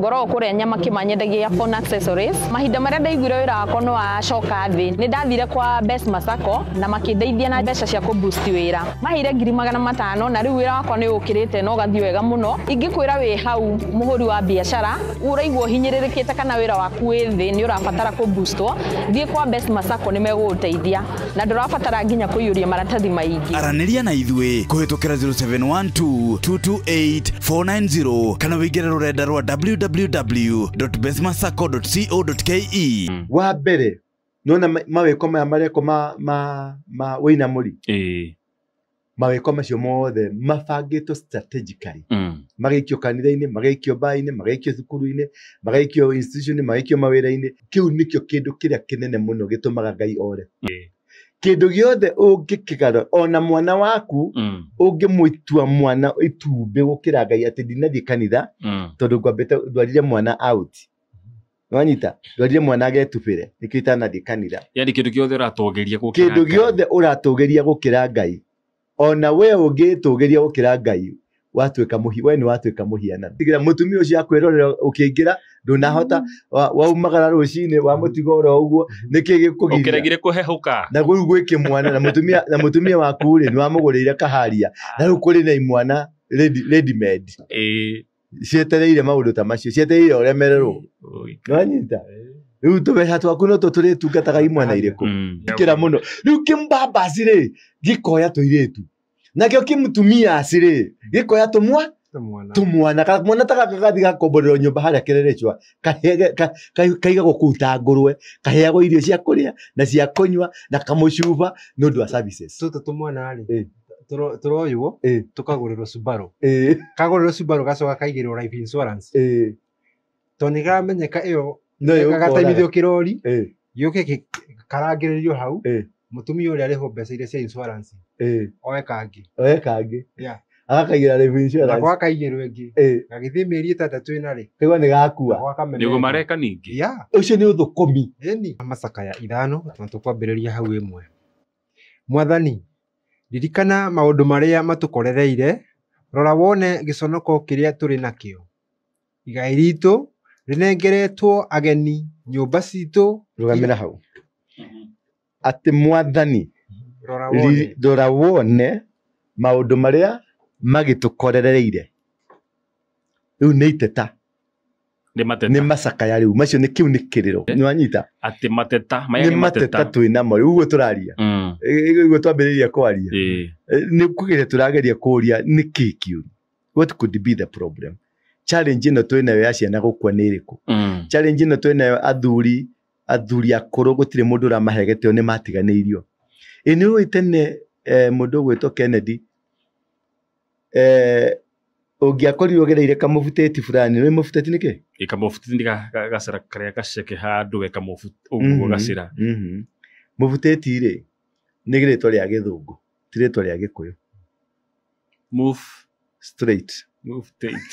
Ngoragwo kũrĩa Nyamakĩma, nyendagia phone accessories. Mahinda marĩa ndaiguire wĩra wakwa nĩ wacoka thĩ, nĩ ndathire kwa Besma Sacco na makĩndeithia na mbeca cia kũ boost wĩra. Maheire 500,000 na rĩu wĩra wakwa nĩ ũkĩrĩte na ũgathiĩ wega mũno. Ingĩkwĩra wĩ hau mũhũri wa biacara ũraigua ũhinyĩrĩrĩkĩte kana wĩra waku wĩ thĩ nĩ ũrabatara kũ boostwo, thiĩ kwa Besma Sacco nĩ megũgũteithia na ndũrabatara nginya kũiyũria maratathi maingĩ. Aranĩria na ithuĩ kũhĩtũkĩra 0712 228 490 kana wĩingĩre rũrenda rwa www.besmasacco.co.ke. Wa mbere nona mawĩko maya mareko ma wĩinamũri, mawĩko macio mothe mabangĩtwo strategically, magaikio kanitha-inĩ, magaikio mbainĩ, magaikio cukuru-inĩ, magaikio institution, magaikio mawĩra-inĩ. Kĩu nĩkĩo kĩndũ kĩrĩa kĩnene mũno gĩtũmaga Ngai ore. Kĩndũ gĩothe ũngĩkĩgarũra, ona mwana waku ũngĩmũtua mwana itumbĩ gũkĩra Ngai, atĩ ndinathiĩ kanitha tondũ ngwambĩte ndwarire mwana out, nĩwanyita, ndwarire mwana agetubĩre nĩkĩo itanathiĩ kanitha. Yani kĩndũ gĩothe ũratũgĩria gũkĩra kĩndũ Ngai. Gĩothe ũratũgĩria gũkĩra Ngai, ona we ũngĩtũgĩria gũkĩra Ngai, watuĩka mũhi, we nĩ watuĩka mũhianano. Tigĩra mũtumia ũcio akwĩrorera ũkĩingĩra, ndũnahota waumagara rũcinĩ wamũtiga oro ũguo, nĩkĩ gĩkũgiria? Ũkĩregire kũhehũka. Na rĩu gwĩ kĩmwana na mũtumia waku rĩ, nĩ wamũgũrĩire kaharia, na rĩu kũrĩ na imwana ready made cietereire maũndũ ta macio, cietereire ũremererwo, nĩwanyita? Rĩu tũbeca twaku no tũrĩtungataga imwana irĩkũ? Kĩra mũno rĩu kĩmbambaci rĩ gĩkoya tũirĩtu, nakĩo kĩmũtumia rĩ gĩkoya tũmwa tũmwana, kamwana ta gaka gathi gakomborerwo nyũmba harĩa Kĩrĩrĩchwa, kaigagwo kũu ta ngũrwe, kaheagwo irio cia kũrĩa na cia kũnyua na kamũcuba nĩ ũndũ wa services. Tũtũ tũmwana rĩ tũroywo tũkagũrĩrwo Subaru, kagũrĩrwo Subaru gacoka kaigĩrwo life insurance tondũ nĩ karamenyeka ĩyo No ĩgũkũraga. Gataimithio kĩrori gĩũke karangĩrĩrio hau, mũtumia ũrĩa arĩhwo mbeca iria cia insurance oe kangĩ. Oe kangĩ. Agakaigĩra life insurance. Nako gakaigĩrwo ĩngĩ, gagĩthiĩ mĩeri 6 ĩna rĩ, kaigua nĩ gakua. Nako gakamena Nĩguo ĩngĩ. mareka ningĩ. Ũcio nĩ ũthũkũmi. Ĩni macakaya 5 na tũkwambĩrĩria hau 1. Mwathani, ririkana maũndũ marĩa matũkorereire, rora wone gĩconoko kĩrĩa tũrĩ nakĩo. Igai ritũ rĩnengeretwo ageni, nyũmba citũ. Rũgamĩra hau. Atĩ Mwathani, Rora wone. Rora wone maũndũ marĩa magĩtũkorereire. Rĩu nĩ iteta. Nĩ mateta. Nĩ macakaya rĩu. Macio nĩ kĩu nĩ kĩrĩro. Nĩwanyita? Atĩ mateta, maya Nĩ nĩ mateta mateta. twĩ namo. Rĩu ũguo tũraria. Ũguo twambĩrĩria kwaria. Nĩ kũgeria tũrageria kũria nĩ kĩ kĩũru. What could be the problem? Challenge ĩno twĩ nayo ya ciana gũkua nĩ ĩrĩkũ? Challenge ĩno twĩ nayo athuri akũrũ gũtirĩ mũndũ ũramahe gĩtĩo, nĩ matiganĩirio. Ĩ nĩ ũĩ tene, mũndũ ũgwĩtwo Kennedy, ũngĩakorirwo ũgereire kamũbutĩti fulani, nĩ mũbutĩti nĩ kĩ? Ĩ kamũbutĩti nĩ gacĩra karĩa gaceke handũ we kamũbutĩ, ũguo gacĩra. Mũbutĩti rĩ, nĩ rĩtwa rĩa gĩthũngũ, ti rĩtwa rĩa gĩkũyũ. Move straight. Move straight.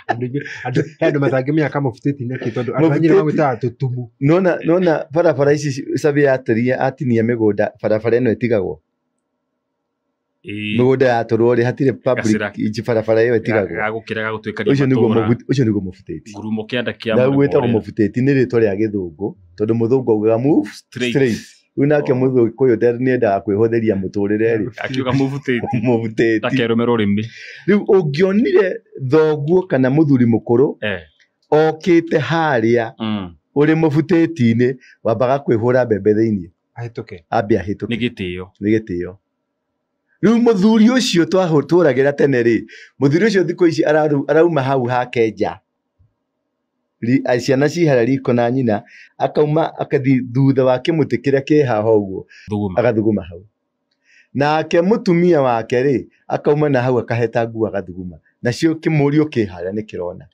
Andũ he andũ matangĩmenya kamũbutĩti nĩkĩ, tondũ andũ aingĩ nĩmagwĩtaga tũtumu. Nona barabara ici Surveyor atinia mĩgũnda, barabara ĩno ĩtigagwo. Mĩgũnda yatũrwo rĩ, hatirĩ public Gacĩra. ici barabara ĩyo ĩtigagwo. Gagũkĩra gagũtuĩkania Ũcio nĩguo matũũra. ũcio nĩguo mũbutĩti. Ngurumo kĩanda kĩa Na mũrĩmo gwĩtagwo ũrĩa. mũbutĩti nĩ rĩtwa rĩa gĩthũngũ, tondũ mũthũngũ augaga move Straight. straight. Rĩu nake mũthũngũ ũyũ nĩendaga kwĩhũthĩria mũtũrĩre rĩ. Akiuga mũbutĩti. Mũbutĩti. Takerũme rũrĩmĩ. Rĩu ũngĩonire thoguo kana mũthuri mũkũrũ okĩte harĩa ũrĩ mũbutĩti-inĩ, wambaga kwĩhũra mbembe thĩinĩ. Ahĩtũke. Ambe ahĩtũke. Nĩ gĩtĩo. Nĩ gĩtĩo. Rĩu mũthuri ũcio twatũragĩra tene rĩ, mũthuri ũcio thikũ ici arauma hau hake nja. Ciana ci harĩa riko na nyina, akauma akathiĩ thutha wa kĩmũtĩ kĩrĩa kĩ haha ũguo. Thuguma. Agathuguma hau. Nake mũtumia wake rĩ, akauma na hau akaheta nguo agathuguma. Nacio kĩmũriũ kĩ harĩa nĩ kĩrona.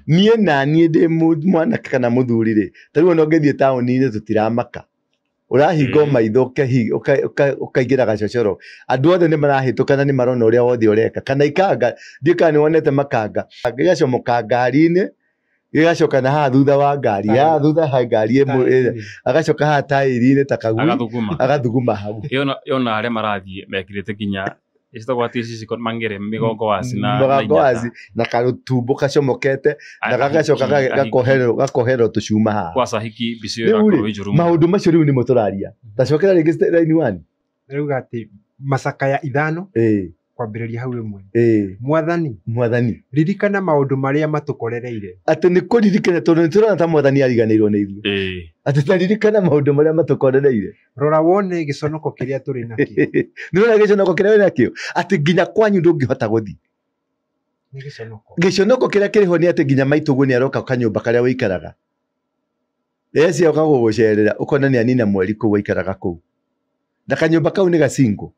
Niĩ na niĩ ndĩ mwanake kana mũthuri rĩ, ta rĩu ona ũngĩthiĩ taũni-inĩ tũtiramaka. Ũrahinga maitho ũkaingĩra gacocoro. Andũ othe nĩ marahĩtũka na nĩ marona ũrĩa wothe ũreka. Kana ikanga, ndiũĩ kana nĩ wonete makanga. Gĩgacomoka ngari-inĩ, gĩgacoka na haha thutha wa ngari, haha thutha ha ngari ĩmwe, agacoka haha taĩri-inĩ ta kagui, Agathuguma. agathuguma hau. Yona arĩa marathiĩ mekĩrĩte nginya Icitagwo atĩ ici ciko mangere migongo waci na Mũgongo waci na karutumbo kacomokete na gagacoka gakoherwo tũcuma haha. Kwaca hiki mbica ĩyo Rĩu rĩ, ĩrakorwo ĩ njũru mũno. maũndũ macio rĩu nĩmo tũraria. Tacokera rĩngĩ line 1. Rĩu atĩ macakaya 5 kwambĩrĩria hau 1. Mwathani, Mwathani, ririkana maũndũ marĩa matũkorereire. Atĩ nĩ kũririkana tondũ nĩ tũrona ta mwathani ariganĩirwo nĩ ithuĩ. Atĩ taririkana maũndũ marĩa matũkorereire. Rora wone gĩconoko kĩrĩa tũrĩ nakĩo. Nĩ ũrona gĩconoko kĩrĩa wĩ nakĩo? Atĩ nginya kwanyu ndũngĩhota gũthiĩ. Nĩ gĩconoko. Gĩconoko kĩrĩa kĩrĩ ho nĩ atĩ nginya maitũguo nĩ aroka kanyũmba karĩa wĩikaraga. Eci oka gũgũcerera ũkona nĩ anina mweri kũu waikaraga kũu. Na kanyũmba kau nĩ gacingo.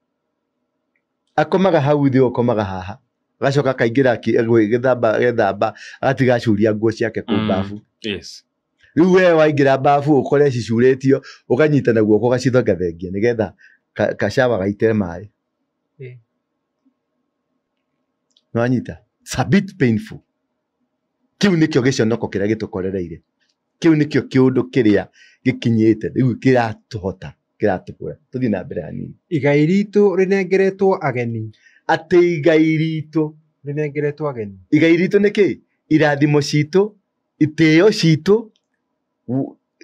Akomaga hau thĩ ũkomaga haha. Agacoka akaingĩra gĩthamba agatiga acuria nguo ciake kũu babu. Yes. Rĩu we waingĩra babu ũkore cicurĩtio ũkanyita na guoko ũgacithongathengia nĩgetha kacawa gaite maĩ. Nĩwanyita? It's a bit painful. Kĩu nĩkĩo gĩconoko kĩrĩa gĩtũkorereire. Kĩu nĩkĩo kĩũndũ kĩrĩa gĩkinyĩte rĩu kĩratũhota kĩratũhũra. Tũthiĩ na mbere hanini. Igai ritũ rĩnengeretwo ageni. Atĩ igai ritũ rĩnengeretwo ageni. Igai ritũ nĩ kĩ? Irathimo citũ, itĩo citũ,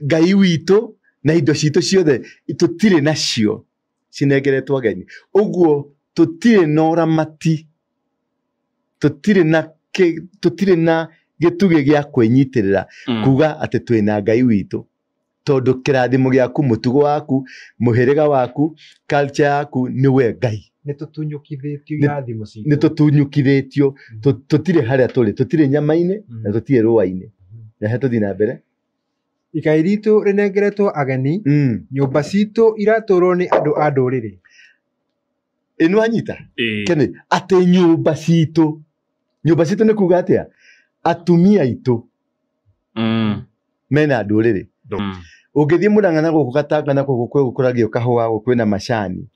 Ngai witũ na indo citũ ciothe tũtirĩ nacio cinengeretwo ageni. Ũguo tũtirĩ na ũramati, tũtirĩ na gĩtugĩ gĩa kwĩnyitĩrĩra kuga atĩ twĩna Ngai witũ. Tondũ kĩrathimo gĩaku, mũtugo waku, mũhĩrĩga waku, culture yaku nĩwe Ngai. Nĩ tũtunyũkithĩtio irathimo citũ. Nĩ tũtunyũkithĩtio, tũtirĩ harĩa tũrĩ, tũtirĩ nyama-inĩ na tũtirĩ rũa-inĩ. Rehe tũthiĩ na mbere. Igai ritũ rĩnengeretwo ageni, nyũmba citũ iratũrwo nĩ andũ a ndũrĩrĩ. Ĩ nĩwanyita? Kene, atĩ nyũmba citũ nĩ kuga atĩa? Atumia aitũ mena ndũrĩrĩ. Ũngĩthiĩ Murang'a na gũkũ Gatanga na gũkũ kwĩ gũkũragio kahũa, gũkũ kwĩna macani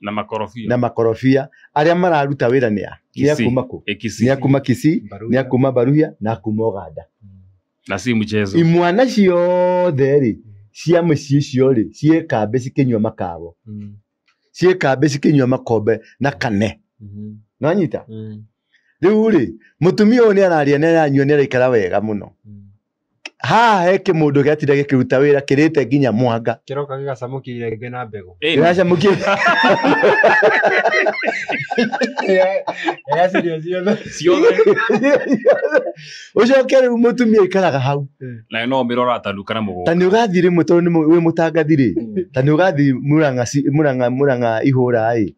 na makorobia. Arĩa mararuta wĩra nĩ a? Nĩ a kuma kũ? Nĩ a kuma Kisii, nĩ a kuma Baruhia na kuma Uganda. Na si mchezo. Imwana ciothe rĩ cia mũciĩ icio rĩ ciĩ kambĩ cikĩnyua makawo. Ciĩ kambĩ cikĩnyua makombe na kane. Nĩwanyita? Rĩu rĩ mũtumia ũyũ nĩ araria, nĩ aranyua, nĩ araikara wega mũno. Haha he kĩmũndũ gĩatinda gĩkĩruta wĩra kĩrĩte nginya mwanga. Kĩroka gĩgacamũkia irenge na mbegũ. Gĩgacamũkia. Ciothe. Ũcoke rĩu mũtumia aikaraga hau. Na no mĩrora atanuka na mũgũnda. Ta nĩ ũgathiĩ rĩmwe tondũ wĩ mũtangathi rĩ. Ta nĩ ũgathiĩ Murang'a ihũra ĩ.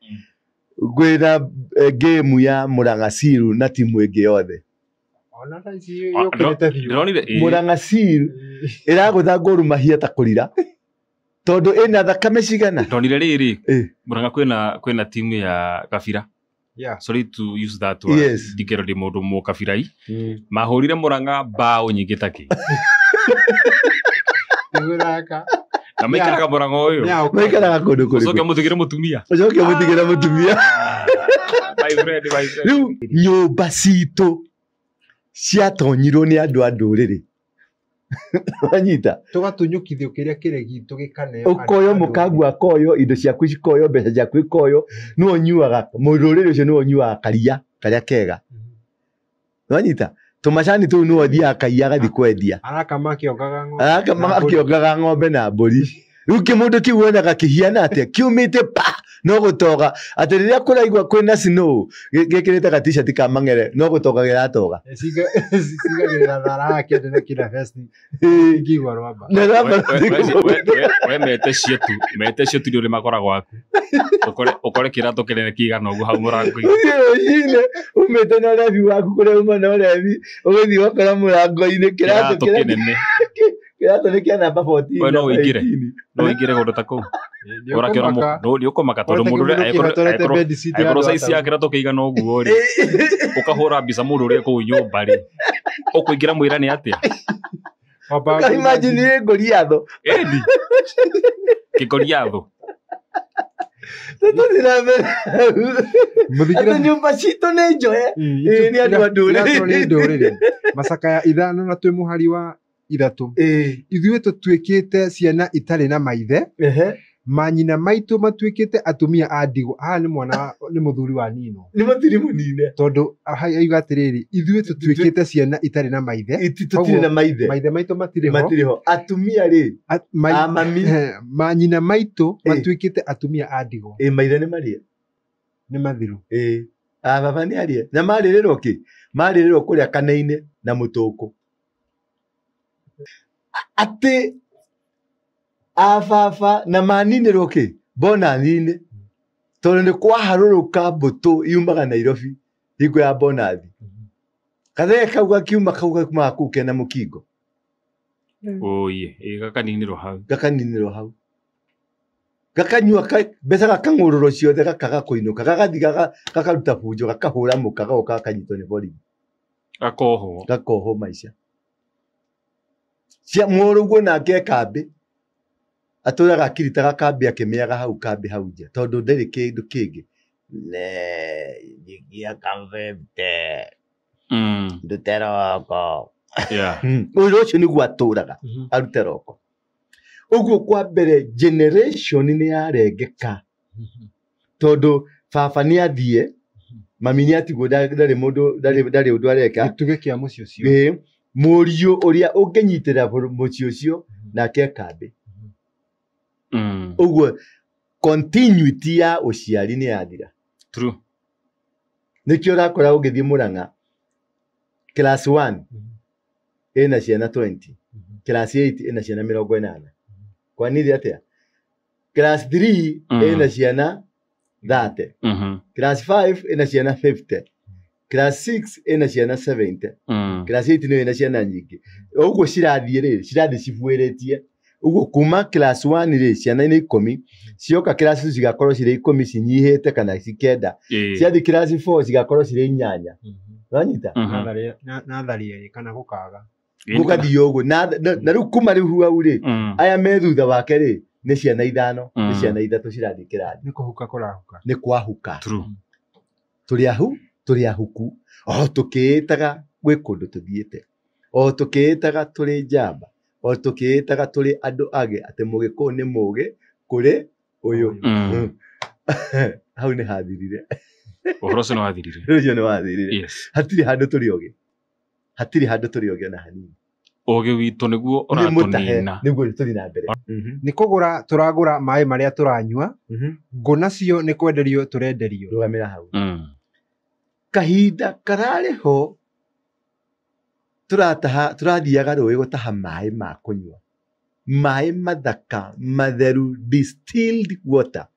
Kwĩna game ya Murang'a Seal na timu ĩngĩ yothe. Murang'a Seal ĩragũtha Gor Mahia ta kũrira tondũ ĩna thakame cigana. Ndonire rĩrĩ Murang'a kwĩna timu ya Kabira. Sorry to use that word. Yes. Ndikero ndĩ mũndũ mũkabirai. Mahũrire Murang'a bao nyingĩ ta kĩ. Na maikaraga Murang'a ũyũ. Maikaraga kũndũ kũrĩkũ? Ũcoke mũtigĩre mũtumia. Ũcoke mũtigĩre mũtumia. My friend, my friend. Rĩu nyũmba citũ ciatonyirwo nĩ andũ a ndũrĩrĩ. Wanyita? Tũgatunyũkithio kĩrĩa kĩrĩ gitũ gĩkaneo. Ũkoywo mũkangu akoywo, indo ciaku cikoywo, mbeca ciaku ikoywo, nĩwe ũnyuaga, mũrũrĩrĩ ũcio nĩwe ũnyuaga karia, karĩa kega. Wanyita? Tũmacani tũu nĩwe ũthiaga kaiya agathiĩ kwendia. Arakama akĩongaga ng'ombe. Arakama akĩongaga ng'ombe na mbũri. Rĩu kĩmũndũ kĩu wonaga kĩhiana atĩa? Kiumĩte pa no gũtoga. Atĩ rĩrĩa kũraigua kwĩna snow, gĩkĩrĩte ga t-shirt ka mang'ere, no gũtoga gĩratoga. Cigagĩrĩra thara kĩende na kĩna vest. Ingĩigua rwamba. We mete cietu, mete cietu nĩ ũrĩ makoragwo aku. Ũkore kĩratũ kĩnene kĩigana ũguo hau mũrango-inĩ. Ũthiĩ umĩte na ũrebi waku kũrĩa uma na ũrebi, ũgĩthiĩ ũgakora mũrango-inĩ kĩratũ kĩnene. Kĩratũ nĩ kĩa namba 14. We no ũingĩre. No ũingĩre kũndũ ta kũu. Ũrakĩona nĩ ũkũmaka tondũ mũndũ ũrĩa angĩkorwo size ya kĩratũ kĩigana ũguo rĩ, ũkahũra mbica mũndũ ũrĩa kũu nyũmba rĩ, ũkũingĩra mwĩra nĩ atĩa? Imagine nĩ Goliath. Ĩni. Kĩgoliathũ. Tũthiĩ na mbere. Atĩ nyũmba citũ nĩ njoe. Nĩ andũ a ndũrĩrĩ. Macakaya 5 na twĩ mũhari wa 3. Ithuĩ tũtuĩkĩte ciana itarĩ na maithe, Manyina maitũ matuĩkĩte atumia a ndigwa. Haha nĩ mwana nĩ mũthuri wa Nino. Nĩ mũthuri mũnine. Tondũ auga atĩrĩrĩ, ithuĩ tũtuĩkĩte ciana itarĩ na maithe. Tũtirĩ na maithe. Maithe maitũ matirĩ ho. Matirĩ ho. Atumia rĩ, a mami. Manyina maitũ matuĩkĩte atumia a ndigwa. Ĩ maithe nĩ marĩe. Nĩ mathiru. Ĩ a baba nĩ arĩe. Na marĩrĩrwo kĩ? Marĩrĩrwo kũrĩa Kane-inĩ na mũtũkũ. Atĩ a baba na maninĩrwo kĩ? Bonathi-inĩ. Tondũ nĩ kwaharũrũka mbũtũ yumaga Nairobi hingo ya bonathi. Kathee kau gakiuma kau gakiumaga kũu kena mũkingo. Oye, ĩ gakaninĩrwo hau. Gakaninĩrwo hau. Gakanyua mbeca gakang'ũrũrwo ciothe gakaga kũinũka. Gagathiĩ gakaruta bunjo gakahũra mũka gagoka gakanyitwo nĩ borithi. Gakohwo. Gakohwo maica. Cia mũrũguo nake e kambĩ. Atũraga akiritaga kambĩ akĩmĩaga hau kambĩ hau nja tondũ ndarĩ kĩndũ kĩngĩ. Ne njikia kamvete ndute roko. Yeah. Ũndũ ũcio nĩguo atũraga arute roko. Ũguo kwa mbere generation nĩ yarengeka tondũ baba nĩ athiĩ, mami nĩ atigwo ndarĩ mũndũ ndarĩ ũndũ areka. Gĩtugĩ kĩa mũciĩ ũcio. Mũriũ ũrĩa ũngĩnyitĩrĩra mũciĩ ũcio nake kambĩ. Ũguo continuity ya ũciari nĩ yathira. True. Nĩkĩo ũrakora ũgĩthiĩ Murang'a class 1 ĩna ciana 20, class 8 ĩna ciana 80. Kwanithia atĩa? Class 3 ĩna ciana 30. Class 5 ĩna ciana 50. Class 6 ĩna ciana 70. Class 8 nĩyo ĩna ciana nyingĩ. Ũguo cirathiĩ rĩ, cirathiĩ cibuĩrĩtie. Ũguo kuma class 1 rĩ, ciana nĩ 10, cioka class 2 cigakorwo cirĩ 10 cinyihĩte kana cikenda. Ciathiĩ class 4 cigakorwo cirĩ 8. Wanyita? Natharĩ erĩ kana gũkaga. Gũgathiĩ ũguo. Na rĩu kuma rĩu hau rĩ, aya me thutha wake rĩ, nĩ ciana 5, nĩ ciana 3 cirathiĩ kĩrathi. Nĩ kũhuka kũrahuka. Nĩ kwahuka. True. Tũrĩ ahu, tũrĩ ahuku. O tũkĩĩtaga gwĩ kũndũ tũthiĩte. O tũkĩĩtaga tũrĩ njamba. O tũkĩĩtaga tũrĩ andũ agĩ atĩ mũgĩkũyũ nĩ mũgĩ kũrĩ ũyũ. Hau nĩ hathirire. Ũhoro ũcio nĩ wathirire. Ũcio nĩ wathirire. Yes. Hatirĩ handũ tũrĩ ogĩ. Hatirĩ handũ tũrĩ ogĩ ona hanini. Ũgĩ witũ nĩguo ũratũnina. Nĩguo tũthiĩ na mbere. Nĩ kũgũra tũragũra maĩ marĩa tũranyua, ngũ nacio nĩ kwenderio tũrenderio. Rũgamĩra hau. Kahinda kararĩ ho tũrathiaga rũĩ gũtaha maĩ ma kũnyua. Maĩ mathaka matheru distilled water.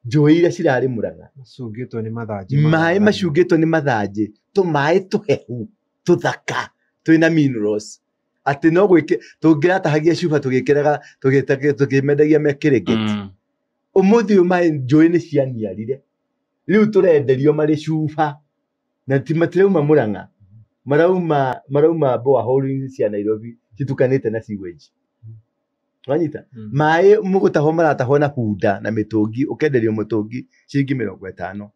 Njũĩ iria cirarĩ Murang'a. Macungĩtwo nĩ mathanjĩ. Maĩ macungĩtwo nĩ mathanjĩ. Tũmaĩ tũhehu, tũthaka, twĩna minerals. Atĩ no gwĩke tũngĩratahagia cuba tũgĩkĩraga tũkĩmendagia me Kĩrĩgĩti. Ũmũthĩ ũyũ maĩ njũĩ nĩ cianiarire. Rĩu tũrenderio marĩ cuba. Na ti matirauma Murang'a. Marauma borehole cia Nairobi citukanĩte na sewage. Wanyita? Maĩ mũgũtahwo maratahwo na bunda na mĩtũngi, ũkenderio mũtũngi ciringi 50.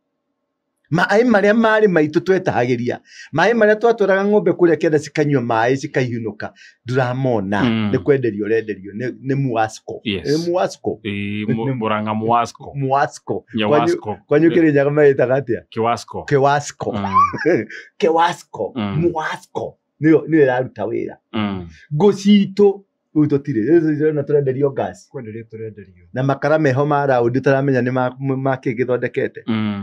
Maĩ marĩa marĩ maitũ twetahagĩria, maĩ marĩa twatwaraga ng'ombe kũrĩa kĩanda cikanyua maĩ cikaihinũka, ndũramona. Nĩ kwenderio ũrenderio nĩ Muasco. Nĩ Muasco. Murang'a Muasco. Muasco. Kwanyu Kĩrĩnyaga magĩtaga atĩa? Kiwasco. Kiwasco. Kiwasco. Muasco. Nĩyo ĩraruta wĩra. Ngũ citũ rĩu tũtirĩ, rĩu tũrona tũrenderio gas. Kwenderio tũrenderio. Na makara meho ma raundi tũramenya nĩ ma kĩ gĩthondekete.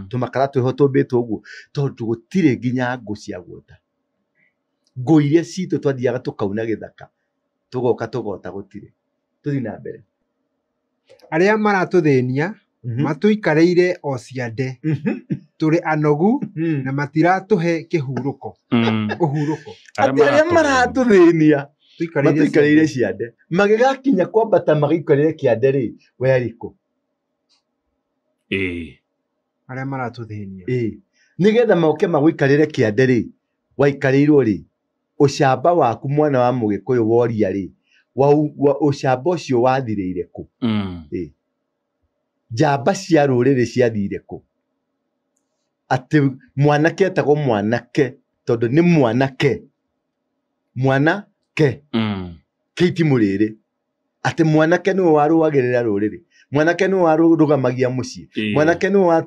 Tũmakara twĩho tũmbĩtwo ũguo tondũ gũtirĩ nginya ngũ cia guota. Ngũ iria citũ twathiaga tũkauna gĩthaka, tũgoka tũgota gũtirĩ. Tũthiĩ na mbere. Arĩa maratũthĩnia matũikarĩire o ciande. Tũrĩ anogu na matiratũhe kĩhurũko. Ũhurũko. Atĩ arĩa maratũthĩnia matuikarĩire ciande. Magĩgakinya kwambata magĩikarĩre kĩande rĩ, we arĩ kũ? Arĩa maratũthĩnia. Nĩgetha moke magũikarĩre kĩande rĩ, waikarĩirwo rĩ, ũcamba waku mwana wa mũgĩkũyũ woria rĩ, ũcamba ũcio wathirĩire kũ? Njamba cia rũrĩrĩ ciathire kũ? Atĩ mwanake etagwo mwanake tondũ nĩ mwanake. Mwanake. Kĩiti mũrĩrĩ. Atĩ mwanake nĩwe warũagĩrĩra rũrĩrĩ, mwanake nĩwe warũgamagia mũciĩ, mwanake nĩwe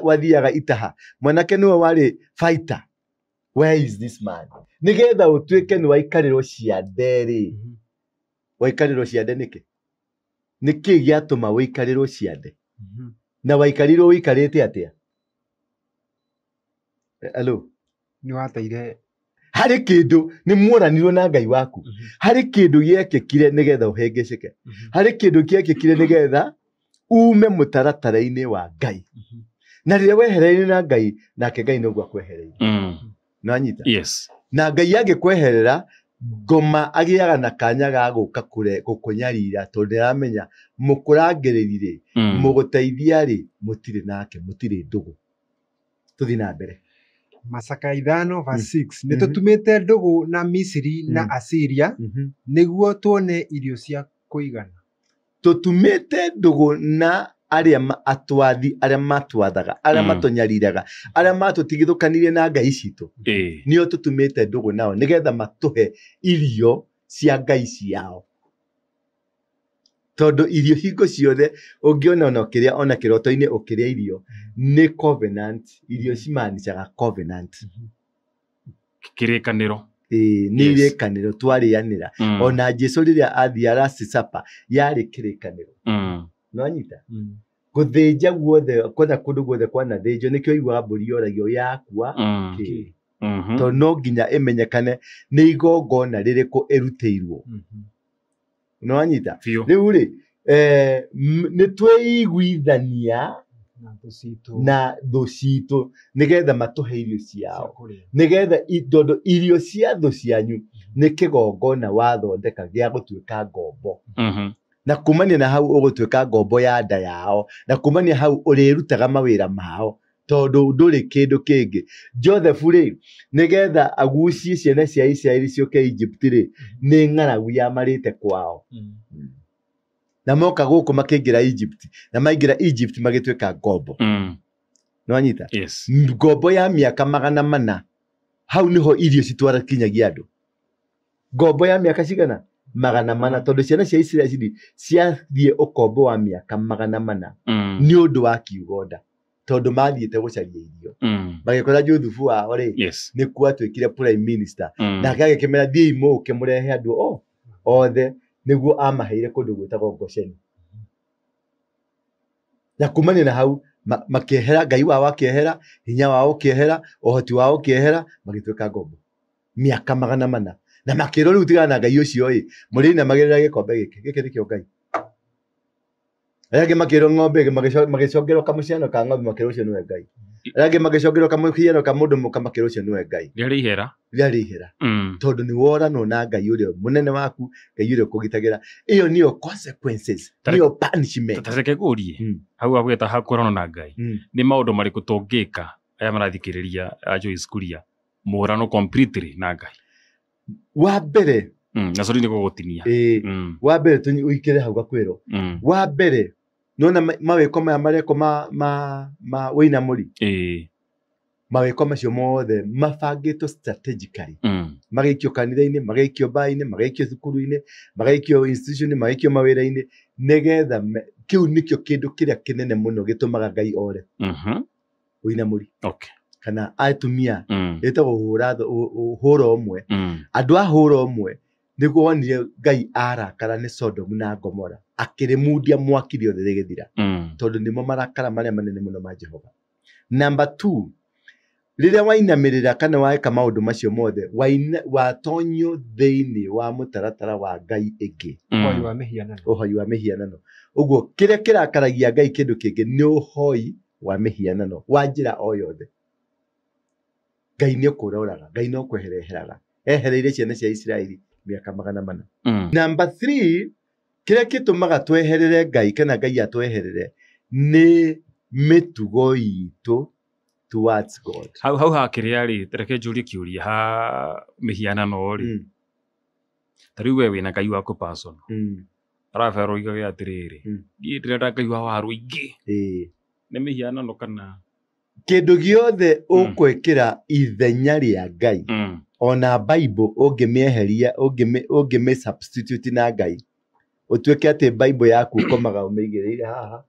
wathiaga itaha, mwanake nĩwe warĩ fighter. Where is this man? Nĩgetha ũtuĩke nĩ waikarĩrwo ciande rĩ, waikarĩrwo ciande nĩkĩ? Nĩkĩ gĩatũma wĩikarĩrwo ciande? Na waikarĩrwo wĩikarĩte atĩa? Hello? Nĩ wateire harĩ kĩndũ nĩ muoranirwo na Ngai waku. Harĩ kĩndũ gĩekĩkire nĩgetha ũhĩngĩcĩke. Harĩ kĩndũ gĩekĩkire nĩgetha ume mũtaratara-inĩ wa Ngai. Na rĩrĩa wehereire na Ngai, nake Ngai noguo akwehereire. Nĩwanyita? Yes. Na Ngai angĩkweherera, ngoma agĩaga na kanya ga gũka gũkũnyarira tondũ nĩaramenya mũkũrangĩrĩri rĩ, mũgũteithia rĩ, mũtirĩ nake, mũtirĩ ndũgũ. Tũthiĩ na mbere. Macaka 5 verse 6 nĩ tũtumĩte ndũgũ na Misiri na Asiria nĩguo tuone irio cia kũigana. Tũtumĩte ndũgũ na arĩa atwathi, arĩa matwathaga, arĩa matũnyariraga, arĩa matũtigithũkanirie na Ngai citũ. Nĩo tũtumĩte ndũgũ nao nĩgetha matũhe irio cia Ngai ciao. Tondũ irio hingo ciothe ũngĩona ona ũkĩrĩa ona kĩroto-inĩ ũkĩrĩa irio nĩ covenant, irio cimanicaga covenant. Kĩrĩkanĩro. Nĩ irĩkanĩro twarĩanĩra. Ona Jesu rĩrĩa athiaga Last Supper yarĩ kĩrĩkanĩro. Nĩwanyita? Gũthĩnja guothe, kwenda kũndũ guothe kwanathĩnjwo, nĩkĩo ũiguaga mbũri yoragio yakua kĩ. Tondũ no nginya ĩmenyekane nĩ igongona rĩrĩkũ ĩrutĩirwo. Nĩwanyita? Rĩu rĩ, nĩ twĩiguithania na thũ citũ nĩgetha matũhe irio ciao. Nĩgetha tondũ irio cia thũ cianyu nĩ kĩgongona wathondeka gĩa gũtuĩka ngombo. Na kumania na hau ũgũtuĩka ngombo ya nda yao, na kumania hau ũrĩrutaga mawĩra mao tondũ ndũrĩ kĩndũ kĩngĩ. Joseph rĩ, nĩgetha agucie ciana cia Isiraeli ciũke Egypt rĩ, nĩ ng'aragu yamarĩte kwao. Na moka gũkũ makĩingĩra Egypt, na maingĩra Egypt magĩtuĩka ngombo. Nĩwanyita? Yes. Ngombo ya mĩaka 400, hau nĩho irio citwarakinyagia andũ. Ngombo ya mĩaka cigana? 400, tondũ ciana cia Isiraeli ciathiĩ ũkombo wa mĩaka 400 nĩ ũndũ wa kiugo nda, tondũ mathiĩte gũcaria irio. Magĩkora Joseph wao rĩ, nĩkuo atuĩkire prime minister. Nake agĩkĩmera thiĩi mũke mũrehe andũ othe, nĩguo amaheire kũndũ gwĩtagwo Gosheni. Na kumania na hau makĩehera, Ngai wao akĩehera, hinya wao ũkĩehera, ũhoti wao ũkĩehera, magĩtuĩka ngombo mĩaka 400. Na makĩrwo rĩu tigana na Ngai ũcio ĩ, mũrĩinamagĩrĩra gĩkombe gĩkĩ, gĩkĩ nĩkĩo Ngai. Arĩa angĩ makĩrwo ng'ombe, magĩcongerwo kamũciano ka ng'ombe, makĩrwo ũcio nĩwe Ngai. Arĩa angĩ magĩcongerwo kamũciano ka mũndũ mũka, makĩrwo ũcio nĩwe Ngai. Rĩarĩ ihera. Rĩarĩ ihera. Tondũ nĩ woranwo na Ngai ũrĩa mũnene waku, Ngai ũrĩa ũkũgitagĩra. Ĩyo nĩyo consequences, nĩyo punishment. Ta reke ngũrie, hau agwĩta ha kũranwo na Ngai. Nĩ maũndũ marĩkũ tũngĩka aya marathikĩrĩria a Joyce Kuria mũrano completely na Ngai? Wa mbere, Na sorry nĩ gũgũtinia. Wa mbere ũikĩre hau gakwĩrwo. Wa mbere, nĩwona mawĩko maya mareko ma wĩinamũri. Mawĩko macio mothe mabangĩtwo strategically. Magaikio kanitha-inĩ, magaikio mbainĩ, magaikio cukuru-inĩ, magaikio institution, magaikio mawĩra-inĩ, nĩgetha kĩu nĩkĩo kĩndũ kĩrĩa kĩnene mũno gĩtũmaga Ngai ore. Wĩinamũri. Kana atumia, ĩtagwo hũra ũmwe. Andũ a hũra ũmwe nĩguo wonire Ngai arakara nĩ Sodom na Gomora, akĩrĩmundia mwaki rĩothe rĩgĩthira. Tondũ nĩmo marakara marĩa manene mũno ma Jehova. Number 2, rĩrĩa wainamĩrĩra kana weka maũndũ macio mothe, watonyio thĩinĩ wa mũtaratara wa Ngai ĩngĩ. Ũhoi wa mĩhianano. Ũhoi wa mĩhianano. Ũguo kĩrĩa kĩrakaragia Ngai kĩndũ kĩngĩ nĩ ũhoi wa mĩhianano wa njĩra o yothe. Ngai nĩ ũkũroraga, Ngai no kwehereheraga. Ehereire ciana cia Isiraeli mĩaka 400. Number 3, kĩrĩa gĩtũmaga tweherere Ngai kana Ngai atweherere nĩ mĩtugo itũ towards God. Hau hakĩrĩa rĩ, reke njũrie kĩũria ha mĩhianano rĩ. Ta rĩu we wĩna Ngai waku personal. Araberwo oigage atĩrĩrĩ, niĩ ndĩrenda Ngai wa waru ingĩ. Nĩ mĩhianano kana Kĩndũ gĩothe ũkwĩkĩra ithenya rĩa Ngai, ona Bible ũngĩmĩeheria, ũngĩmĩ substitute na Ngai, Ũtuĩke atĩ Bible yaku ũkomaga ũmĩigĩrĩire haha.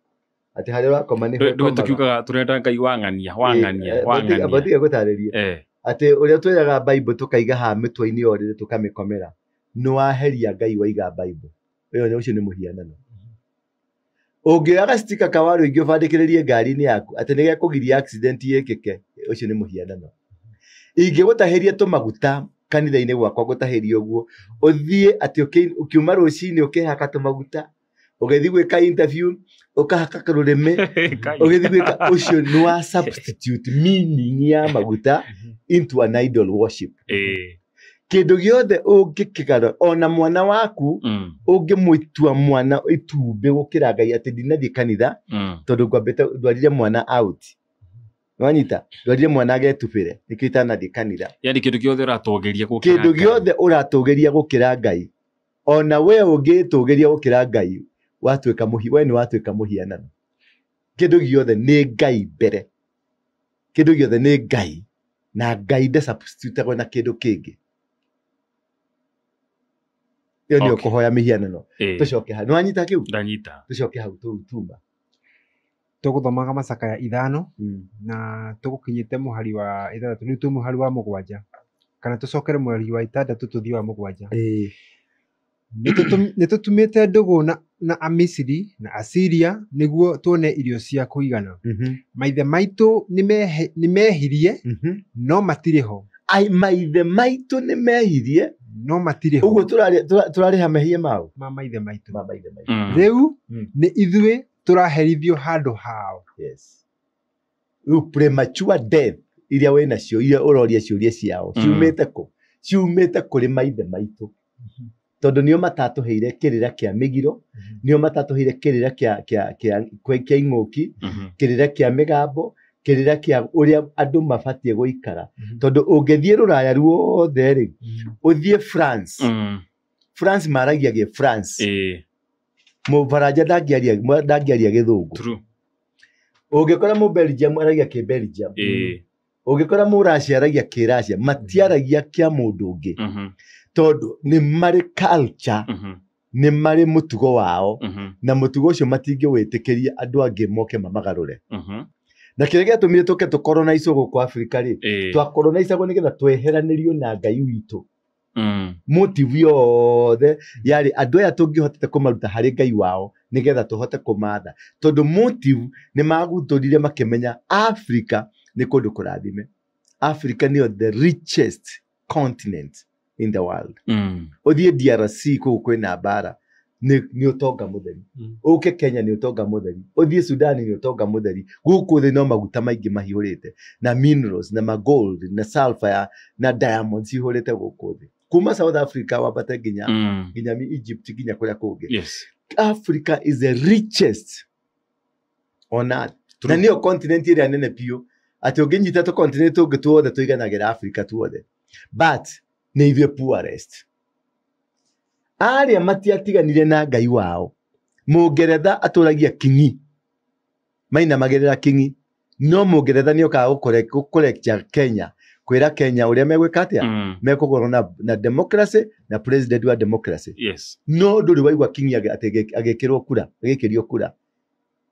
Atĩ harĩa ũrakoma nĩho Ndũĩ tũkiugaga tũrenda Ngai wang'ania, wang'ania, wang'ania. Batige gũtarĩria. Atĩ ũrĩa twĩraga Bible tũkaiga haha mĩtwe-inĩ ya ũrĩrĩ tũkamĩkomera. Nĩ waheria Ngai waiga Bible. Ũyũ ũcio nĩ mũhianano. Ũngĩoya gacitika ka waru ingĩ ũbandĩkĩrĩrie ngari-inĩ yaku atĩ nĩgekũgiria accident ĩkĩke, ũcio nĩ mũhianano. Ingĩgũtahĩria tũmaguta kanitha-inĩ gwakwa ngũtahĩrie ũguo, ũthiĩ atĩ ũkiuma rũcinĩ ũkĩhaka tũmaguta, ũgĩthiĩ gwĩka interview, ũkahaka rũrĩmĩ, ũgĩthiĩ gwĩka ũcio nĩ wa substitute meaning ya maguta into an idol worship. Kĩndũ gĩothe ũngĩkĩgarũra ona mwana waku ũngĩmũtua mwana itumbĩ gũkĩra Ngai atĩ ndinathiĩ kanitha tondũ ngwambĩte ndwarire mwana out. Wanyita ndwarire mwana agetubĩre nĩkĩo itanathiĩ kanitha. Yani kĩndũ gĩothe ũratũgĩria gũkĩra Kĩndũ gĩothe ũratũgĩria gũkĩra Ngai ona we ũngĩtũgĩria gũkĩra Ngai watuĩka we nĩ watuĩka mũhianano. Kĩndũ gĩothe nĩ Ngai mbere. Kĩndũ gĩothe nĩ Ngai na Ngai ndasubstitutagwo na kĩndũ kĩngĩ. Ĩyo nĩyo kũhoya mĩhianano. Tũcoke hau. Nĩwanyita kĩu? Ndanyita. Tũcoke hau tuma. Tũgũthomaga macakaya 5 na tũgũkinyĩte mũhari wa 6 rĩu twĩ mũhari wa 7 kana tũcokere mũhari wa 6 tũthiĩ wa 7. Nĩtũtumĩte ndũgũ na Amisiri na Asiria nĩguo tuone irio cia kũigana. Maithe maitũ nĩmehirie no matirĩ ho. Ai maithe maitũ nĩmehirie no matirĩ ho. Ũguo tũrarĩha mehia mao ma maithe maitũ. Ma maithe maitũ. Rĩu nĩ ithuĩ tũraherithio handũ hao. Yes. Rĩu premature death iria wĩ nacio iria ũroria ciũria ciao ciumĩte kũ? Ciumĩte kũrĩ maithe maitũ. Tondũ nĩo matatũheire kĩrĩra kĩa mĩgiro, nĩo matatũheire kĩrĩra kĩa ing'ũki, kĩrĩra kĩa mĩgambo, kĩrĩra kĩa ũrĩa andũ mabatiĩ gũikara. Tondũ ũngĩthiĩ rũraya ruothe rĩ, ũthiĩ France. France maragia gĩ France. Mũfaranja ndangĩaria gĩthũngũ. Ũngĩkora Mũbelgium aragia kĩ Belgium. Ũngĩkora Mũracia aragia kĩ Russia, matiaragia kĩa mũndũ ũngĩ. Tondũ nĩ marĩ culture, nĩ marĩ mũtugo wao, na mũtugo ũcio matingĩwĩtĩkĩria andũ angĩ moke mamagarũre. Na kĩrĩa gĩatũmire tũke tũkoronaicwo gũkũ Afrika rĩ, twakoronaicagwo nĩgetha tweheranĩrio na Ngai witũ. Motive yothe yarĩ andũ aya tũngĩhotete kũmaruta harĩ Ngai wao nĩgetha tũhote kũmatha. Tondũ motive nĩ magundũrire makĩmenya Afrika nĩ kũndũ kũrathime. Africa nĩyo the richest continent in the world. Ũthiĩ DRC kũu kwĩna mbara nĩ ũtonga mũtheri. Ũke Kenya nĩ ũtonga mũtheri. Ũthiĩ Sudan nĩ ũtonga mũtheri. Gũkũ thĩ no maguta maingĩ mahiũrĩte na minerals na gold na sulfur na diamonds ihũrĩte gũkũ thĩ. Kuma South Africa wambate nginya nginya Egypt nginya kũrĩa kũngĩ. Yes. Africa is the richest on earth. Na nĩyo continent ĩrĩa nene biũ. Atĩ ũngĩnyita tũ continent tũngĩ tuothe tũiganagĩra Africa tuothe. But nĩ ithuĩ poorest. Arĩa matiatiganire na Ngai wao. Mũngeretha atũragia kingi. Mainamagĩrĩra kingi. No Mũngeretha nĩokaga gũkorekcha Kenya. Kwĩra Kenya ũrĩa megwĩka atĩa? Mekũgũrwo na democracy na president wa democracy. Yes. No ndũrĩ waigua kingi agĩkĩrwo kura, agĩkĩrio kura.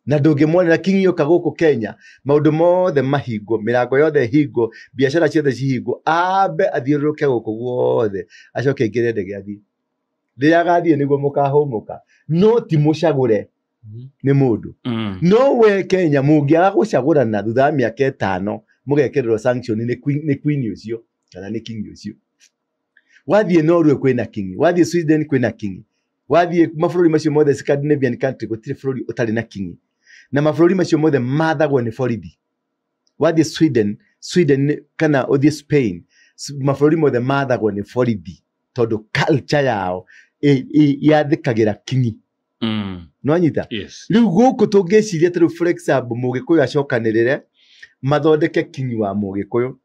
Na ndũngĩmuonera kingi yoka gũkũ Kenya, maũndũ mothe mahingwo, mĩrango yothe ĩhingwo, biacara ciothe cihingwo, ambe athiũrũrũke gũkũ guothe, acoke aingĩre ndege athiĩ. Rĩrĩa agathiĩ nĩguo mũkahũmũka. No ti mũcagũre nĩ mũndũ. No we Kenya mũngĩaga gũcagũrana thutha wa mĩaka 5 mũgekĩrĩrwo sanction nĩ queen ũcio kana nĩ king ũcio. Wathiĩ Norway kwĩna king, wathiĩ Sweden kwĩna king, wathiĩ mabũrũri macio mothe Scandinavian country gũtirĩ bũrũri ũtarĩ na king. Na mabũrũri macio mothe mathagwo nĩ borithi. Wathiĩ Sweden kana ũthiĩ Spain, mabũrũri mothe mathagwo nĩ borithi tondũ culture yao yathĩkagĩra kingi. Nĩwanyita? Yes. Rĩu gũkũ tũngĩciria ta rĩu for example Mũgĩkũyũ acokanĩrĩre mathondeke kingi wa Mũgĩkũyũ.